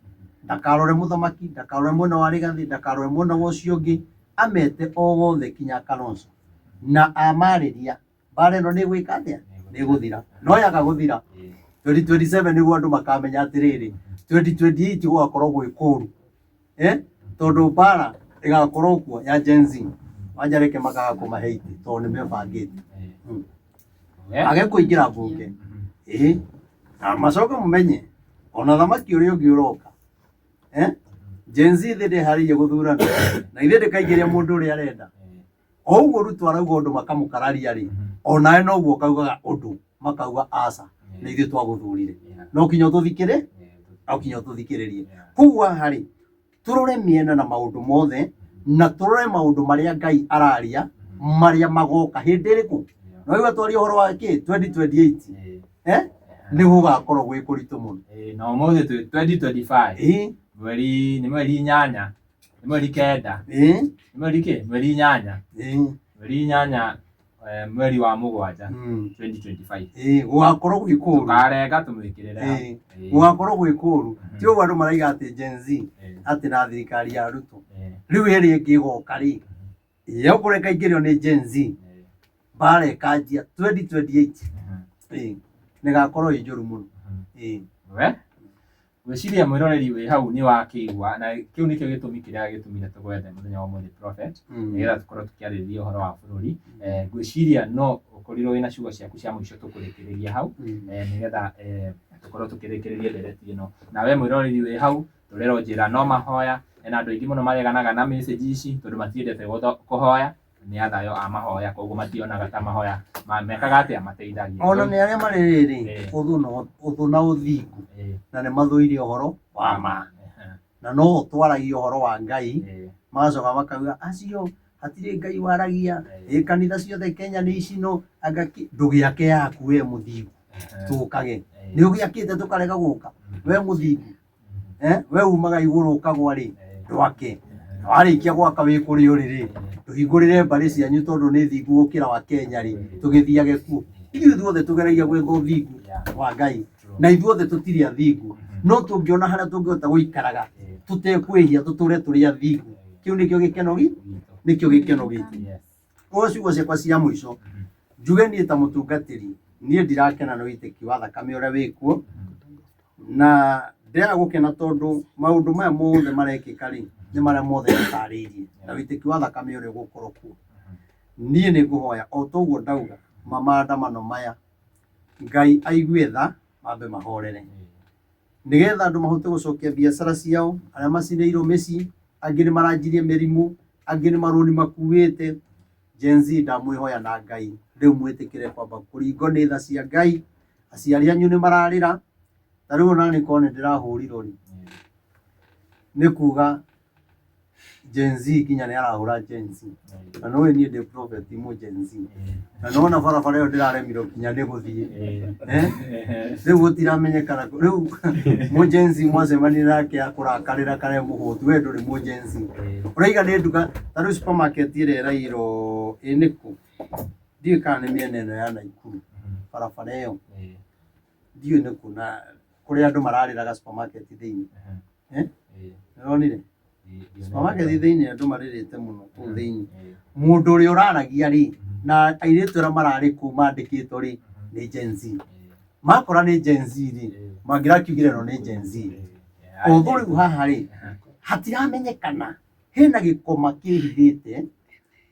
Ndakarore mũthamaki, ndakarore mwena wa Rigathi, ndakarore mwena wa ũcio ũngĩ, amete o wothe kinya Kalonzo na amarĩria mbara ĩno nĩ ĩgwĩka atĩa? Nĩ ĩgũthira. No yaga gũthira 2027 nĩguo andũ makamenya atĩrĩrĩ, 2028 gũgakorwo gwĩ kũru, eh? Tondũ mbara ĩgakorwo kuo ya Gen Z, wanja reke makaga kũmahe itĩ tondũ nĩ mebangĩte. Age kũingĩra mbunge, ĩĩ, na macoke mũmenye ona thamaki ũrĩa ũngĩ ũroka, eh? Gen Z thĩ ndĩharĩirie gũthurana na ithuĩ ndĩkaingĩria mũndũ ũrĩa arenda. O ũguo Ruto arauga ũndũ makamũkararia rĩ, onawe noguo kaugaga ũndũ makauga aca, na ithuĩ twagũthurire, no kinya ũtũthikĩrĩ, no kinya ũtũthikĩrĩrie. Koguo haha rĩ, tũrore mĩena na maũndũ mothe na tũrore maũndũ marĩa Ngai araria marĩa magoka hĩndĩ ĩrĩkũ. No igua twaria ũhoro wa kĩ 2028, eh, nĩ gũgakorwo gwĩ kũritũ mũno. Na ũmũthĩ twĩ 2025, mweri nĩ mweri 8, nĩ mweri 9, nĩ mweri kĩ, mweri 8, mweri 8, mweri wa 7, 2025. Gũgakorwo gwĩ kũũru. Tũkarenga tũmwĩkĩrĩre hau. Gũgakorwo gwĩ kũũru. Ti ũguo andũ maraiga atĩ Gen Z atĩ na thirikari ya Ruto rĩu ĩrĩa ĩngĩ ĩgoka rĩ, yokorwo ĩkaingĩrio nĩ Gen Z, mbara ĩkanjia 2028, nĩgakorwo ĩ njũru mũno. We ngwĩciria mwĩroreri wĩ hau nĩ wakĩigua, na kĩu nĩkĩo gĩtũmi kĩrĩa gĩtũmire tũgwethe mũthenya wa ũmũthĩ Prophet, nĩgetha tũkorwo tũkĩarĩrĩria ũhoro wa bũrũri. Ngwĩciria no ũkorirwo wĩna ciugo ciaku cia mũico tũkũrĩkĩrĩria hau, nĩgetha tũkorwo tũkĩrĩkĩrĩria ndereti ĩno. Na we mwĩroreri wĩ hau, tũrerwo njĩra no mahoya, hena andũ aingĩ mũno mareganaga na message ici tondũ matiendete kũhoya, nĩ athayo a mahoya, koguo mationaga ta mahoya mekaga atĩa, mateithagia. Ona nĩ arĩa marĩ rĩrĩ, ũthũ na ũthingu, na nĩ mathũire ũhoro wa ma, na no twaragia ũhoro wa Ngai, magacoka makauga acio hatirĩ Ngai waragia, ĩ kanitha ciothe Kenya nĩ icino, anga ndũgĩake yaku we mũthingu, tũkage nĩ ũgĩakĩte tũkarega gũka, we mũthingu, we umaga igũrũ ũkagwa rĩ, ndwake, warĩkia gwaka wĩ kũrĩa ũrĩ rĩ, tũhingũrĩre mbarĩ cianyu tondũ nĩ thingu gũkĩra wa Kenya rĩ, tũgĩthiage kuo. Ithuĩ ithuothe tũgeragia gwetha ũthingu wa Ngai, na ithuothe tũtirĩ athingu, no tũngĩona harĩa tũngĩhota gũikaraga tũtekwĩhia, tũtũre tũrĩ athingu, kĩu nĩkĩo gĩkeno gitũ, nĩkĩo gĩkeno gitũ. Koguo ciugo ciakwa cia mũico njuge niĩ ta mũtungatĩri, niĩ ndirakena nĩ ũitĩki wa thakame ũrĩa wĩkuo, na ndĩraga gũkena tondũ maũndũ maya mothe marekĩka rĩ, nĩ marĩa mothe ndatarĩirie, na ũitĩki wa thakame ũrĩa ũgũkorwo kuo. Niĩ nĩ ngũhoya o toguo ndauga, maandamano maya Ngai aigue tha, mambe mahorere, nĩgetha andũ mahote gũcokia biacara ciao, arĩa macinĩirwo mĩciĩ, angĩ nĩ maranjirie mĩrimũ, angĩ nĩ marũni makuĩte. Gen Z ndamwĩhoya na Ngai rĩu mwĩtĩkĩre kwamba kũringwo nĩ tha cia Ngai. Aciari anyu nĩ mararĩra, ta rĩu ona niĩ korwo nĩ ndĩrahũrirwo rĩ, nĩ kuga Gen Z nginya nĩ arahũra Gen Z, na nĩ ũĩ niĩ ndĩ prophet mũ Gen Z, na nĩwona barabara ĩyo ndĩraremirwo nginya nĩ gũthiĩ, rĩu gũtiramenyekana rĩu mũ Gen Z mwacemania nake akũrakarĩra kana e mũhũtu, we ndũrĩ mũ Gen Z. Ũraiga nĩ nduka ta rĩu supermarket ĩrĩa ĩrairwo ĩ nĩkũ, ndiũĩ kana nĩ mĩena ĩno ya Naikuru barabara ĩyo, ndiũĩ nĩkũ, na kũrĩa andũ mararĩraga supermarket thĩinĩ, nĩũronire supermarket thĩinĩ andũ marĩrĩte mũno kũu thĩinĩ. Mũndũ ũrĩa ũraragia rĩ, na airĩtu arĩa mararĩ kũu mandĩkĩtwo rĩ, nĩ Gen Z. Makora nĩ Gen Z rĩ, mangĩrakiugire ĩno nĩ Gen Z. Although rĩu haha rĩ, hatiramenyekana hena gĩkoma kĩhithĩte,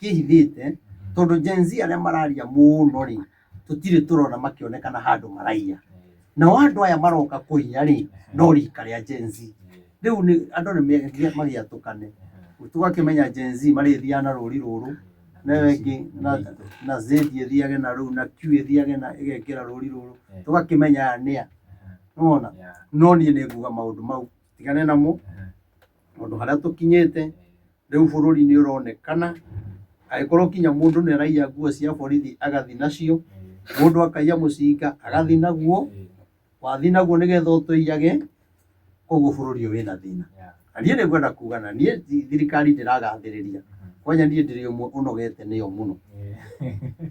kĩhithĩte, tondũ Gen Z arĩa mararia mũno rĩ, tũtirĩ tũrona makĩonekana handũ maraiya. Nao andũ aya maroka kũiya rĩ, no rika rĩa Gen Z. Rĩu nĩ andũ nĩ magĩatũkane, tũgakĩmenya Gen Z marĩthiaga na rũri rũrũ, na ĩyo ĩngĩ na Z ĩthiage na rũu, na Q ĩthiage na ĩgekĩra rũri rũrũ, tũgakĩmenya aya nĩa, nĩwona? No niĩ nĩ nguga maũndũ mau tigane namo, tondũ harĩa tũkinyĩte rĩu bũrũri nĩ ũronekana, angĩkorwo nginya mũndũ nĩ araiya nguo cia borithi agathiĩ nacio, Mũndũ akaiya mũcinga agathi naguo, wathi naguo nĩgetha ũtũiyage, koguo bũrũri ũyũ wĩna thĩna. Na niĩ nĩ ngwenda kuga na niĩ thirikari ndĩragathĩrĩria, kwanja niĩ ndĩrĩ ũmwe ũnogete nĩyo mũno.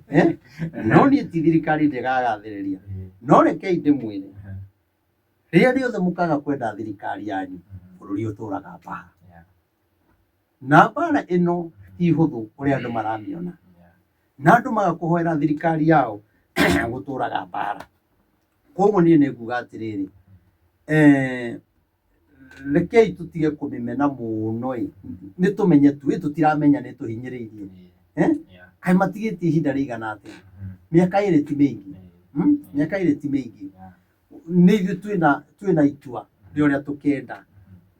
Eh? No niĩ ti thirikari ndĩragathĩrĩria, no rekei ndĩmwĩre, rĩrĩa rĩothe mũkaga kwenda thirikari yanyu, bũrũri ũtũraga mbara. Na mbara ĩno ti hũthũ ũrĩa andũ maramĩona. Na andũ maga kũhoera thirikari yao gũtũraga mbara. Koguo niĩ nĩ nguga atĩrĩrĩ, rekei tũtige kũmĩmena mũno ĩ, nĩ tũmenye tu ĩ tũtiramenya nĩ tũhinyĩrĩirie. Eh? Kaĩ matigĩtie ihinda rĩigana atĩa? Mĩaka ĩrĩ ti mĩingĩ. Mĩaka ĩrĩ ti mĩingĩ. Nĩ ithuĩ twĩna itua rĩa ũrĩa tũkenda.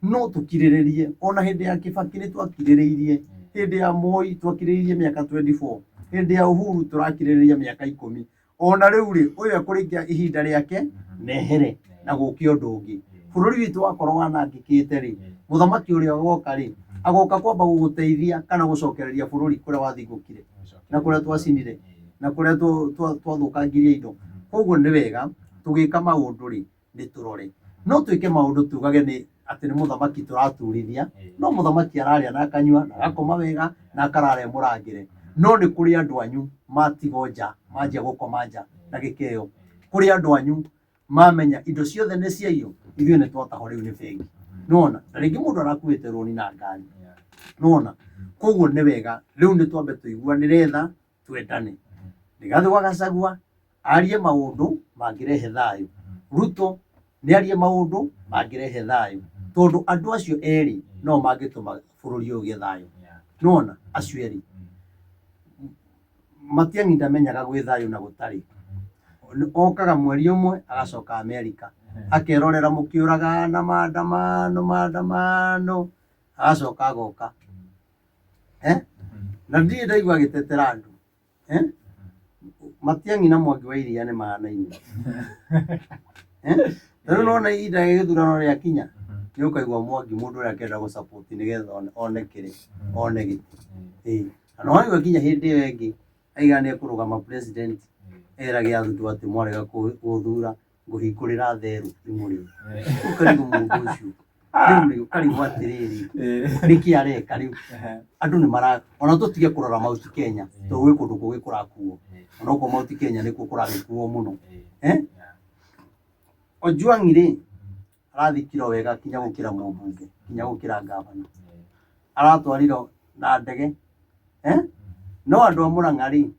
No tũkirĩrĩrie, ona hĩndĩ ya Kibaki nĩ twakirĩrĩirie, hĩndĩ ya Moi twakirĩrĩirie mĩaka 24, hĩndĩ ya Uhuru tũrakirĩrĩria mĩaka 10. Ona rĩu rĩ, ũyũ ekũrĩkia ihinda rĩake nehere na gũke ũndũ ũngĩ. Bũrũri witũ wakorwo wanangĩkĩte rĩ, mũthamaki ũrĩa ũgoka rĩ, agoka kwamba gũgũteithia kana gũcokereria bũrũri kũrĩa wathingũkire na kũrĩa twacinire na kũrĩa twathũkangirie indo. Koguo nĩ wega tũgĩka maũndũ rĩ, nĩ tũrore. No twĩke maũndũ tugage nĩ atĩ nĩ mũthamaki tũraturithia, no mũthamaki ararĩa na akanyua na agakoma wega na akarara e mũrangĩre. No nĩ kũrĩ andũ anyu matigwo nja, manjia gũkoma nja na gĩkeo. Kũrĩ andũ anyu mamenya indo ciothe nĩ ciaiywo, ithuĩ nĩ twatahwo rĩu nĩ bengi. Nĩwona? Na rĩngĩ mũndũ arakuĩte rũni na ngari. Nĩwona? Koguo nĩ wega rĩu nĩ twambe tũiguanĩre tha, twendane. Rigathĩ wa Gachagua arie maũndũ mangĩrehe thayũ. Ruto nĩ arie maũndũ mangĩrehe thayũ, tondũ andũ acio erĩ no mangĩtũma bũrũri ũyũ ũgĩe thayũ. Nĩwona? Acio erĩ. Matiang'i ndamenyaga gwĩ thayũ na gũtarĩ. Okaga mweri ũmwe agacoka Amerika, akerorera mũkĩũragana maandamano maandamano, agacoka agoka. Eh? Na ndirĩ ndaigua agĩtetera andũ. Eh? Matiang'i na Mwangi wa Iria nĩ mahanaine. Eh? Ta rĩu nĩwona ihinda rĩa gĩthurano rĩakinya, nĩ ũkaigua Mwangi mũndũ ũrĩa akĩenda gũ support nĩgetha one kĩrĩ, one gĩtĩ. Ĩĩ. Na nĩ waigua nginya hĩndĩ ĩyo ĩngĩ aiga nĩ ekũrũgama president, erage arutwo atĩ mwarega gũthura ngũhingũrĩra therũ imũrĩe. Ũkarigwo mũndũ ũcio. Rĩu rĩ, ũkarigwo atĩrĩrĩ, nĩkĩ areka rĩu? Andũ nĩ mara, ona tũtige kũrora Mount Kenya, tondũ gwĩ kũndũ kũngĩ kũrakuo. Onokorwo Mount Kenya nĩkuo kũragĩkuo mũno. Eh? Ojwang rĩ, arathikirwo wega kinya gũkĩra mũmbunge, kinya gũkĩra ngavana. Aratwarirwo na ndege. Eh? No andũ a Murang'a rĩ,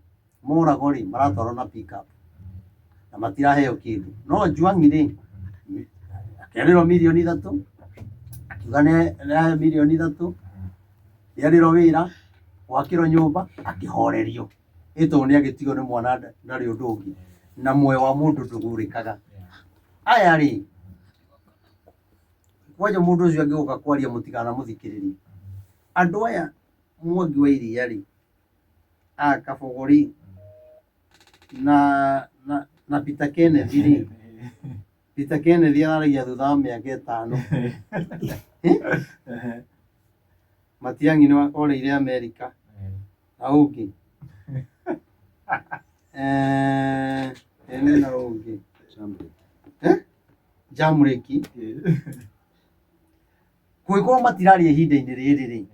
moragwo rĩ, maratwarwo na pick up na matiraheo kĩndũ. No Ojwang rĩ, akĩarĩrwo mirioni 3, akiuga nĩ aheo mirioni 3, nĩarĩrwo wĩra, gwakĩrwo nyũmba, akĩhorerio. Ĩ tondũ nĩ agĩtigwo nĩ mwana ndarĩ ũndũ ũngĩ. Na muoyo wa mũndũ ndũgũrĩkaga. Aya rĩ, kwanja mũndũ ũcio angĩgoka kwaria mũtikanamũthikĩrĩrie. Andũ aya Mwangi wa Iria rĩ, a Kabogo rĩ, na Peter Kenneth rĩ, Peter Kenneth araragia thutha wa mĩaka 5. Eh? Matiang'i nĩ orĩire Amerika. Na ũngĩ. Ene na ũngĩ. Eh? Jamreki. Kũngĩkorwo matiraria ihinda-inĩ rĩrĩ rĩ,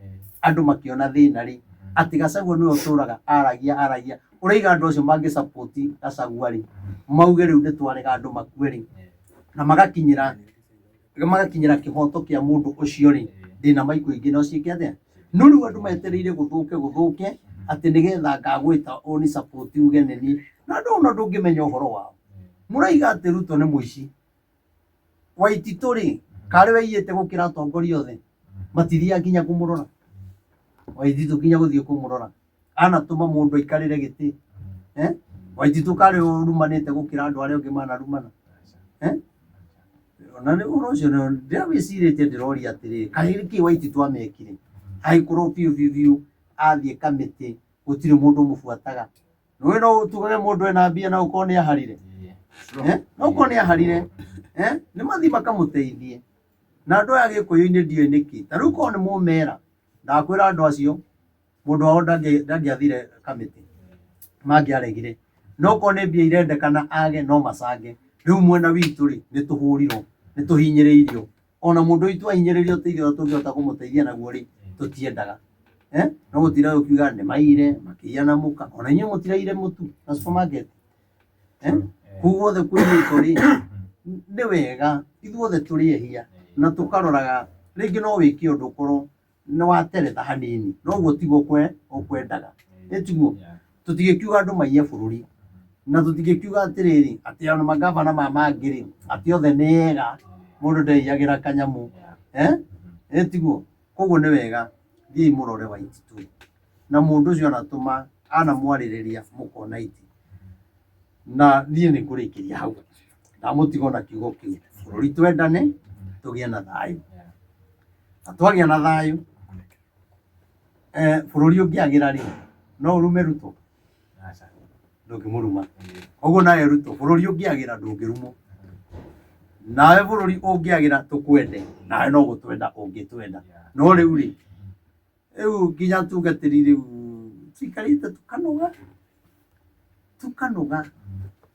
andũ makĩona thĩna rĩ, atĩ Gachagua nĩwe ũtũraga aragia aragia, ũraiga andũ acio mangĩ support Gachagua rĩ, mauge rĩu nĩ twarega andũ makue rĩ, na magakinyĩra kĩhoto kĩa mũndũ ũcio rĩ, ndĩna maikũ ingĩ no ciĩke atĩa? No rĩu andũ metereire gũthũke gũthũke atĩ nĩgetha ngagwĩta ũni support uge nĩ niĩ, na andũ ona ndũngĩmenya ũhoro wao. Mũraiga atĩ Ruto nĩ mũici. Waititũ rĩ, karĩ we aiyĩte gũkĩra atongoria othe, matithiaga nginya kũmũrora. Waititũ nginya gũthiĩ kũmũrora. Anatũma mũndũ aikarĩre gĩtĩ. Eh? Waititũ karĩ ũrumanĩte gũkĩra andũ arĩa angĩ manarumana. Eh? Ona nĩ ũhoro ũcio ndĩrawĩcirĩtie ndĩroria atĩrĩrĩ, kaĩ nĩkĩ Waititũ amekire? Agĩkorwo biũ biũ biũ athiĩ kamĩtĩ gũtirĩ mũndũ ũmũbuataga. Nĩũĩ no tugage mũndũ ena mbia na ũkorwo nĩ aharire. Eh? No ũkorwo nĩ aharire. Eh? Nĩ mathiĩ makamũteithie. Na andũ aya Gĩkũyũ-inĩ ndiũĩ nĩkĩ. Ta rĩu korwo nĩ mũmera, ndakwĩra andũ acio, mũndũ wao ndangĩathire kamĩtĩ. Mangĩaregire. No korwo nĩ mbia irendekana age no macange. Rĩu mwena witũ rĩ, nĩ tũhũrirwo, nĩ tũhinyĩrĩirio. Ona mũndũ witũ ahinyĩrĩrio ũteithio ũrĩa tũngĩhota kũmũteithia naguo rĩ, tũtiendaga. Eh? No gũtinda ũkiuga nĩ maiyire, makĩiya na mũka. Ona inyuĩ mũtiraiyire mũtu na supermarket. Eh? Kũu guothe kũiyĩtwo rĩ, nĩ wega ithuothe tũrĩ ehia na tũkaroraga rĩngĩ no wĩke ũndũ ũkorwo nĩ wateretha hanini no ũguo tiguo ũkwendaga. Ĩ tiguo? Tũtingĩkiuga andũ maiye bũrũri na tũtingĩkiuga atĩrĩrĩ atĩ ona magavana ma mangĩ rĩ atĩ othe nĩ ega mũndũ ndeiyagĩra kanyamũ. Eh? Ĩ tiguo? Koguo nĩ wega thiĩi mũrore Waititu na mũndũ ũcio anatũma anamwarĩrĩria mũkona iti. Na niĩ nĩ ngũrĩkĩria hau ndamũtiga na kiugo kĩu bũrũri twendane tũgĩe na thayũ na twagĩa na thayũ bũrũri ũngĩagĩra rĩ no ũrume Ruto? Ndũngĩmũruma. Koguo nawe Ruto bũrũri ũngĩagĩra ndũngĩrumwo nawe bũrũri ũngĩagĩra tũkwende nawe no gũtwenda ũngĩtwenda no rĩu rĩ rĩu nginya atungatĩri rĩu tũikarĩte tũkanoga tũkanoga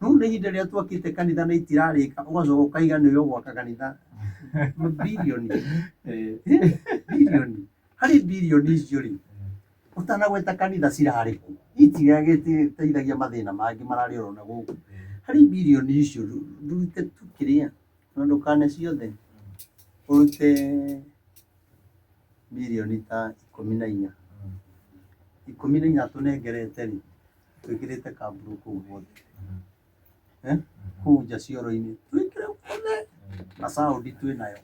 rĩu nĩ ihinda rĩrĩa twakĩte kanitha na itirarĩka ũgacoka ũkaiga nĩwe ũgwaka kanitha birioni birioni harĩ birioni icio rĩ ũtanagweta kanitha cirarĩ kũ itigagĩteithagia mathĩna mangĩ mararĩ oro na gũkũ harĩ birioni icio ndũrute tu kĩrĩa na ndũkane ciothe ũrute mirioni ta 14 14 tũnengerete rĩ twĩkĩrĩte kamburu kũu guothe eh kũu nja cioro-inĩ twĩkĩre guothe na sound twĩ nayo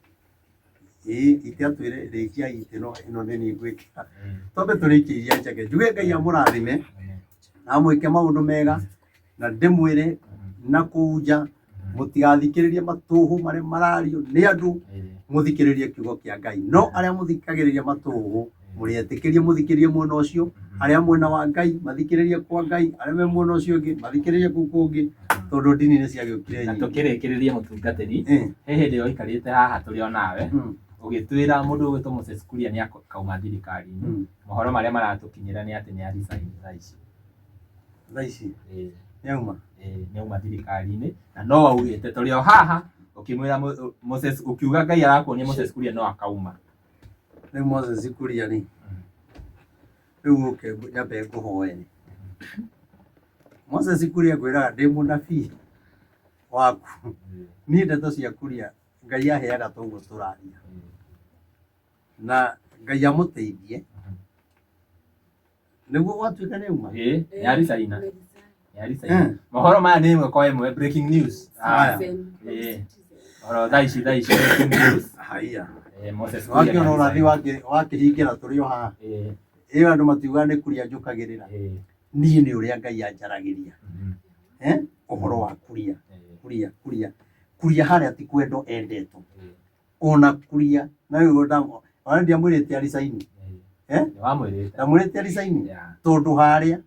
ĩĩ ite atwĩre rĩkia itĩ no ĩno nĩ niĩ ngwĩkĩra twambe tũrĩkie iria njage njuge Ngai amũrathime na amwĩke maũndũ mega na ndĩmwĩre na kũu nja mũtigathikĩrĩrie matũhũ marĩa marario nĩ andũ mũthikĩrĩrie kiugo kĩa Ngai no arĩa mũthikagĩrĩria matũhũ mũrĩ etĩkĩrie mũthikĩrĩrie mwena ũcio arĩa mwena wa Ngai mathikĩrĩrie kwa Ngai arĩa me mwena ũcio ũngĩ mathikĩrĩrie kũu kũngĩ tondũ ndini nĩ ciagĩũkire Na nyingĩ. tũkĩrĩkĩrĩria mũtungatĩri Eh, he hĩndĩ waikarĩte haha tũrĩ o nawe ũgĩtwĩra mũndũ ũgwĩtwo Moses Kuria nĩ akauma thirikari-inĩ mohoro marĩa maratũkinyĩra nĩ atĩ nĩ a resign thaa ici Thaa ici nĩauma nĩ auma thirikari-inĩ na no augĩte tũrĩ o haha ũkĩmwĩra Moses ũkiuga Ngai arakuonia Moses Kuria no akauma rĩu Moses Kuria rĩ rĩu ũke nyambe ngũhoe rĩ Moses Kuria ngwĩraga ndĩ mũnabii waku niĩ ndeto cia Kuria Ngai aheaga toguo tũraria na Ngai amũteithie nĩguo gwatuĩka nĩ auma Ĩĩ, nĩ aricaina nĩ aricaina mohoro maya nĩ ĩmwe kwa ĩmwe breaking news Haya. Ĩĩ. Mohoro thaa ici breaking news. Haya. Moses Kuria wakĩona nĩ ũrathi aricaina. wakĩhingĩra tũrĩ o haha ĩyo andũ matiugaga nĩ kuria njũkagĩrĩra niĩ nĩ ũrĩa Ngai anjaragĩria eh ũhoro wa kuria kuria kuria kuria harĩa ti kwendwo endetwo ona kuria na rĩu ndamo ona ndiamwĩrĩte aricaini eh Nĩ wamwĩrĩte. Ndamwĩrĩte aricaini Yeah. tondũ harĩa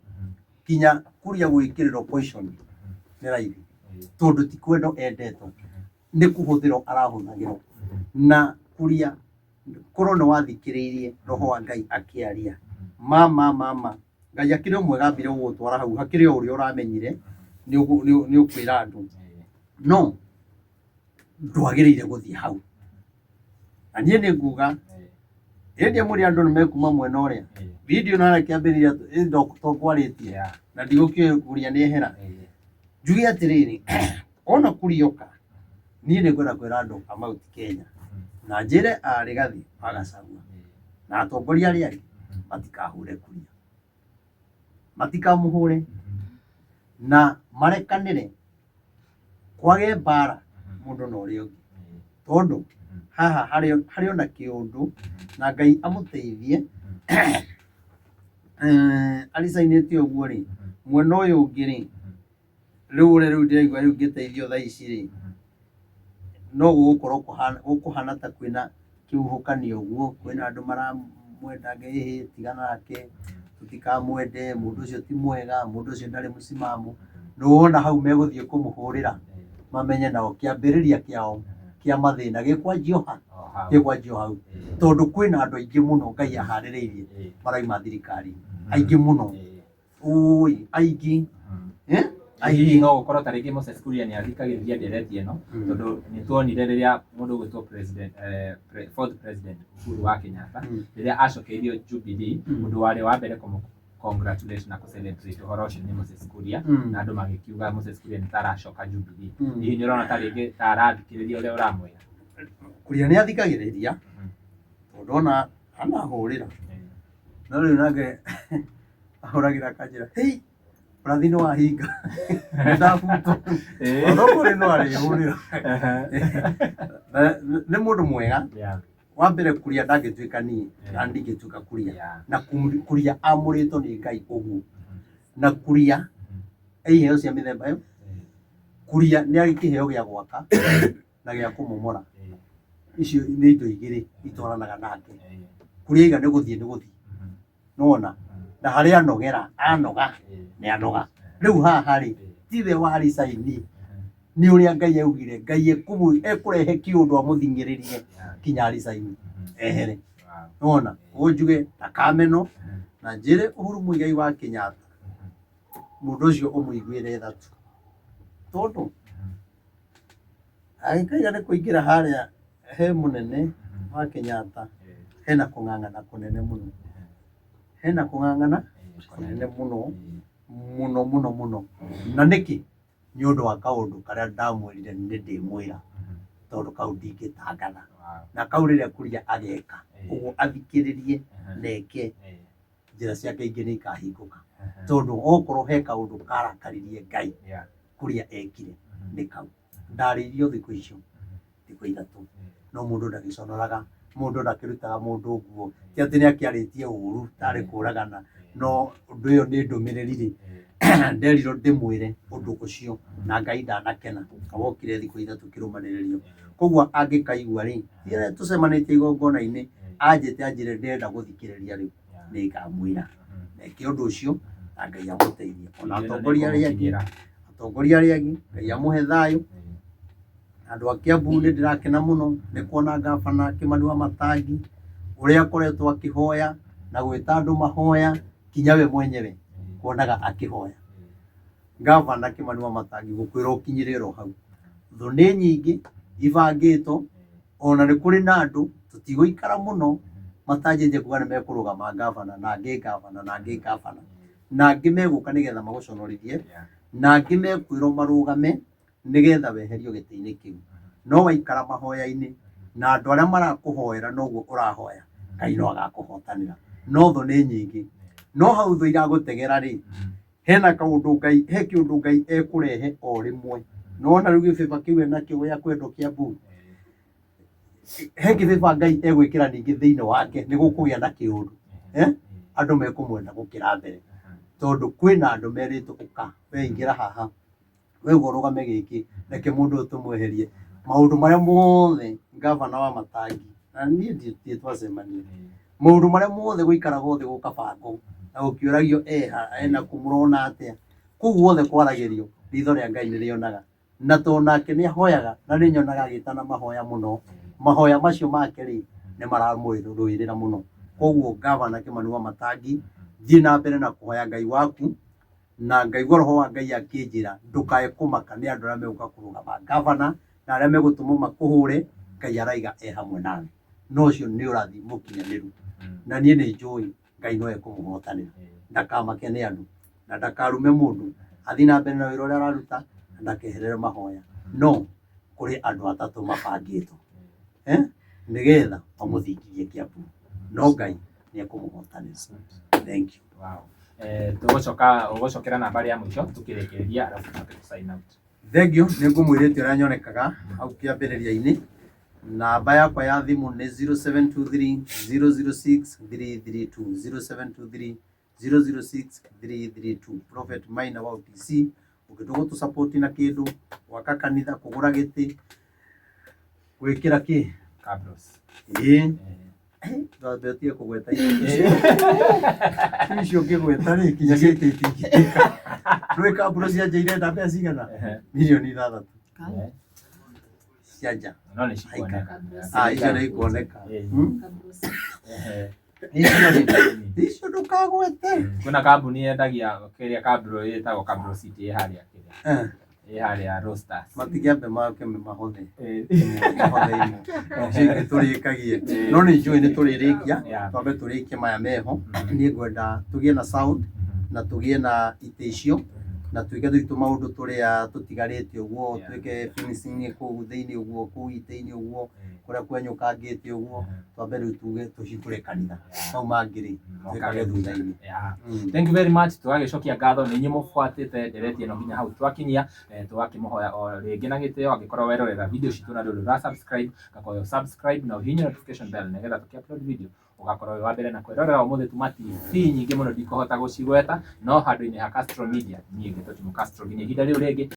kinya kuria gwĩkĩrĩrwo poison nĩ raithi tondũ ti kwendwo endetwo nĩ kũhũthĩrwo arahũthagĩrwo na kuria korwo nĩ wathikĩrĩirie roho wa Ngai akĩaria mama mama Ngai akĩrĩ o mwega ambire gũgũtwara hau hakĩrĩ o ũrĩa ũramenyire nĩ ũkwĩra andũ no ndwagĩrĩire gũthiĩ hau na niĩ nĩ nguga ĩndĩ mũrĩ andũ nĩ mekuma mwena ũrĩa video na kĩambĩrĩria tokwarĩtie na ndigũkĩũria nĩ ehera njuge atĩrĩrĩ ona kũrioka niĩ nĩ ngwenda kwĩra andũ a Mount Kenya na njĩre a Rigathi wa Gachagua na atongoria arĩa angĩ matikahũre Kuria matikamũhũre na marekanĩre kwage mbara mũndũ na ũrĩa ũngĩ tondũ haha harĩ ona kĩũndũ na Ngai amũteithie aricainĩte ũguo rĩ mwena ũyũ ũngĩ rĩ rĩu ũrĩa rĩu ndĩraigua rĩu ngĩteithio thaa ici rĩ no gũgũkorwo gũkũhana ta kwĩna kĩhuhũkanio ũguo kwĩna andũ maramwenda ĩhĩ tigana nake tũtikamwende mũndũ ũcio ti mwega mũndũ ũcio ndarĩ mũsimamo nĩ wona hau megũthiĩ kũmũhũrĩra mamenye nao kĩambĩrĩria kĩao kĩa mathĩna gĩkwanjio ha gĩkwanjio hau tondũ kwĩna andũ aingĩ mũno Ngai aharĩrĩirie marauma thirikari aingĩ mũno ũĩ aingĩ. Eh? Hihi no gũkorwo ta rĩngĩ Moses Kuria nĩ athikagĩrĩria ndereti ĩno, tondũ nĩ tuonire rĩrĩa mũndũ ũgwĩtwo president, fourth president Uhuru wa Kenyatta, rĩrĩa acokeirio Jubilee, ũndũ warĩ wa mbere kũmũ congratulate na kũ-celebrate ũhoro ũcio nĩ Moses Kuria, na andũ magĩkiuga Moses Kuria nĩ ta aracoka Jubilee. Hihi nĩ ũrona ta rĩngĩ ta arathikĩrĩria ũrĩa ũramwĩra? Kuria nĩ athikagĩrĩria, tondũ ona anahũrĩra, no rĩu nake ahũragĩra akanjĩra, "Hei, ũrathi nĩ wahinga, nĩ ndabutwo." Ona kũrĩ no arĩhũrĩra. Nĩ mũndũ mwega. Wa mbere, Kuria ndangĩtuĩka niĩ na ndingĩtuĩka Kuria. Na Kuria amũrĩtwo nĩ Ngai ũguo, na Kuria iheo cia mĩthemba ĩyo. Kuria nĩ arĩ kĩheo gĩa gwaka na gĩa kũmomora. Icio nĩ indo igĩrĩ itwaranaga nake. Kuria iga nĩ gũthiĩ nĩ gũthiĩ, nĩwona, na harĩa anogera anoga nĩ anoga. Rĩu haha rĩ, tiwe wa resign, nĩ ũrĩa Ngai augire. Ngai ekũrehe kĩũndũ amũthing'ĩrĩrie kinya resign ehere, nĩwona. Ũguo njuge ndakameno na njĩre Uhuru Muigai wa Kenyatta, mũndũ ũcio ũmũiguĩre tha tu, tondũ angĩkaiga nĩ kũingĩra harĩa he mũnene wa Kenyatta, hena kũng'ang'ana kũnene mũno, hena kũng'ang'ana kũnene mũno mũno mũno mũno. Na nĩkĩ? Nĩ ũndũ wa kaũndũ karĩa ndamwĩrire nĩ ndĩmwĩra, tondũ kau ndingĩtangatha. Na kau rĩrĩa Kuria ageka ũguo, athikĩrĩrie na eke, njĩra ciake ingĩ nĩ ikahingũka, tondũ okorwo he kaũndũ karakaririe Ngai Kuria ekire, nĩ kau. Ndarĩirio thikũ icio thikũ 3, no mũndũ ndagĩconoraga, mũndũ ndakĩrutaga mũndũ nguo. Ti atĩ nĩ akĩarĩtie ũru tarĩ kũragana, no ũndũ ũyũ nĩ ndũmĩrĩri rĩ nderirwo ndĩmwĩre ũndũ ũcio, na Ngai ndanakena. Wokire thikũ 3 kĩrũmanĩrĩrio. Koguo angĩkaigua rĩ, rĩrĩa tũcemanĩtie igongona-inĩ, anjĩte anjĩre ndĩrenda gũthikĩrĩria rĩu, nĩ ngamwĩra eke ũndũ ũcio na Ngai amũteithie. Ona atongoria arĩa angĩ, atongoria arĩa angĩ, Ngai amũhe thayũ. Andũ a Kiambu, nĩ ndĩrakena mũno nĩ kuona ngabana Kĩmani wa Matangi ũrĩa akoretwo akĩhoya na gwĩta andũ mahoya, kinya we mwenyewe kuonaga akĩhoya. Ngavana Kĩmani wa Matangi, gũkwĩra ũkinyĩrĩre o hau, thũ nĩ nyingĩ ibangĩtwo, ona nĩ kũrĩ na andũ tũtigũikara mũno matanjĩtie kuga nĩ mekũrũgama ngavana, na angĩ ngavana, na angĩ ngavana, na angĩ megũka nĩgetha magũconorithie, na angĩ mekwĩrwo marũgame nĩgetha weherio gĩtĩ-inĩ kĩu. No waikara mahoya-inĩ na andũ arĩa marakũhoera noguo ũrahoya, Ngai no agakũhotanĩra. No thũ nĩ nyingĩ, no hau thũ iragũtegera rĩ, hena kaũndũ Ngai, he kĩũndũ Ngai ekũrehe o rĩmwe. Nĩwona rĩu gĩbĩba kĩu enakĩo gĩa kwendwo Kiambu, he kĩbĩba Ngai egwĩkĩra ningĩ thĩinĩ wake, nĩ gũkũgĩa na kĩũndũ, eh? Andũ mekũmwenda gũkĩra mbere, tondũ kwĩna andũ merĩtwo, ũka we ingĩra haha, we uga ũrũgame gĩkĩ, reke mũndũ ũyũ tũmweherie. Maũndũ marĩa mothe ngavana wa Matangi na niĩ ndirĩ twacemania, maũndũ marĩa mothe gũikaragwo thĩ gũkabangwo na gũkĩũragio eha ena kũ, mũrona atĩa, kũu guothe kwaragĩrio, ritho rĩa Ngai nĩ rĩonaga. Na tondũ nake nĩ ahoyaga, na nĩ nyonaga agĩtana mahoya mũno, mahoya macio make rĩ, nĩ maramũrũĩrĩra mũno. Koguo ngavana Kĩmani wa Matangi, thiĩ na mbere na kũhoya Ngai waku, na ngaigua roho wa Ngai akĩnjĩra ndũkae kũmaka nĩ andũ arĩa megũka kũrũgama ngavana na arĩa megũtũmwo makũhũre. Ngai araiga e hamwe nawe, na ũcio nĩ ũrathi mũkinyanĩru. Na niĩ nĩ njũĩ Ngai no ekũmũhotanĩra. Ndakamake nĩ andũ na ndakarume mũndũ, athiĩ na mbere na wĩra ũrĩa araruta na ndakeherere mahoya. No kũrĩ andũ atatũ mabangĩtwo, eh, nĩgetha mamũthingithie Kiambu, no Ngai nĩ ekũmũhotanĩra. Thank you. Wow. Tũgũcoka ũgũcokera namba ya mũico tũkĩrĩkĩrĩria, arabu tũcoke tũ sign out. Thank you. Nĩ ngũmwĩrĩte ũrĩa nyonekaga hau kĩambĩrĩria-inĩ. Namba yakwa ya thimũ nĩ 0723 006 332, 0723 006 332. Prophet Maina wa OTC, ũngĩtua gũtũ na kĩndũ, gwaka kanitha, kũgũra gĩtĩ, gwĩkĩra kĩ. Cabros. Ĩĩ, twambe ũtige kũgweta icio icio ũngĩgweta rĩ, kinya gĩtĩ itingĩka. Ndũĩ kamburo cia nja irenda mbeca cigana? Mirioni 6 cia nja. No nĩ cikuoneka. Ah, icio nĩ ikuoneka. Icio rĩ, icio ndũkagwete. Kwĩna kambuni yendagia kĩrĩa kambro ĩtagwo Kambro City ĩ harĩa kĩrĩa ĩ harĩa Roasters. Matikĩambe make mahothe. Eh, Mahothe imwe. Icio ingĩ tũrĩkagie. No nĩ njũĩ nĩ tũrĩrĩkia. Yeah. Twambe tũrĩkie maya meho. Mhm. Niĩ ngwenda tũgĩe na sound Mhm. na tũgĩe na itĩ icio na twĩke tũu tũmaũndũ tũrĩa tũtigarĩte ũguo, Yeah. twĩke finishing kũu thĩinĩ ũguo, kũu itĩ-inĩ ũguo, kũrĩa kwenyũkangĩte ũguo, twambe rĩu tuge tũhingũre kanitha. Mau mangĩ rĩ, twĩkage thutha-inĩ. Yeah. Mm. Thank you very much. Tũgagĩcokia ngatho nĩ inyuĩ mũbuatĩte ndereti ĩno nginya hau twakinyia. Tũgakĩmũhoya o rĩngĩ na gĩtĩo angĩkorwo werorera video citũ na ndũrĩ ũra subscribe, ngakũhoya subscribe na ũhihinye notification bell nĩgetha tũkĩ upload video ũgakorwo wĩ wa mbere na kwĩrorera. Ũmũthĩ tuma TV nyingĩ mũno ndikũhota gũcigweta, no handũ-inĩ ha Castro Media niĩ ngĩtwo Timo Castro nginya ihinda rĩu rĩngĩ.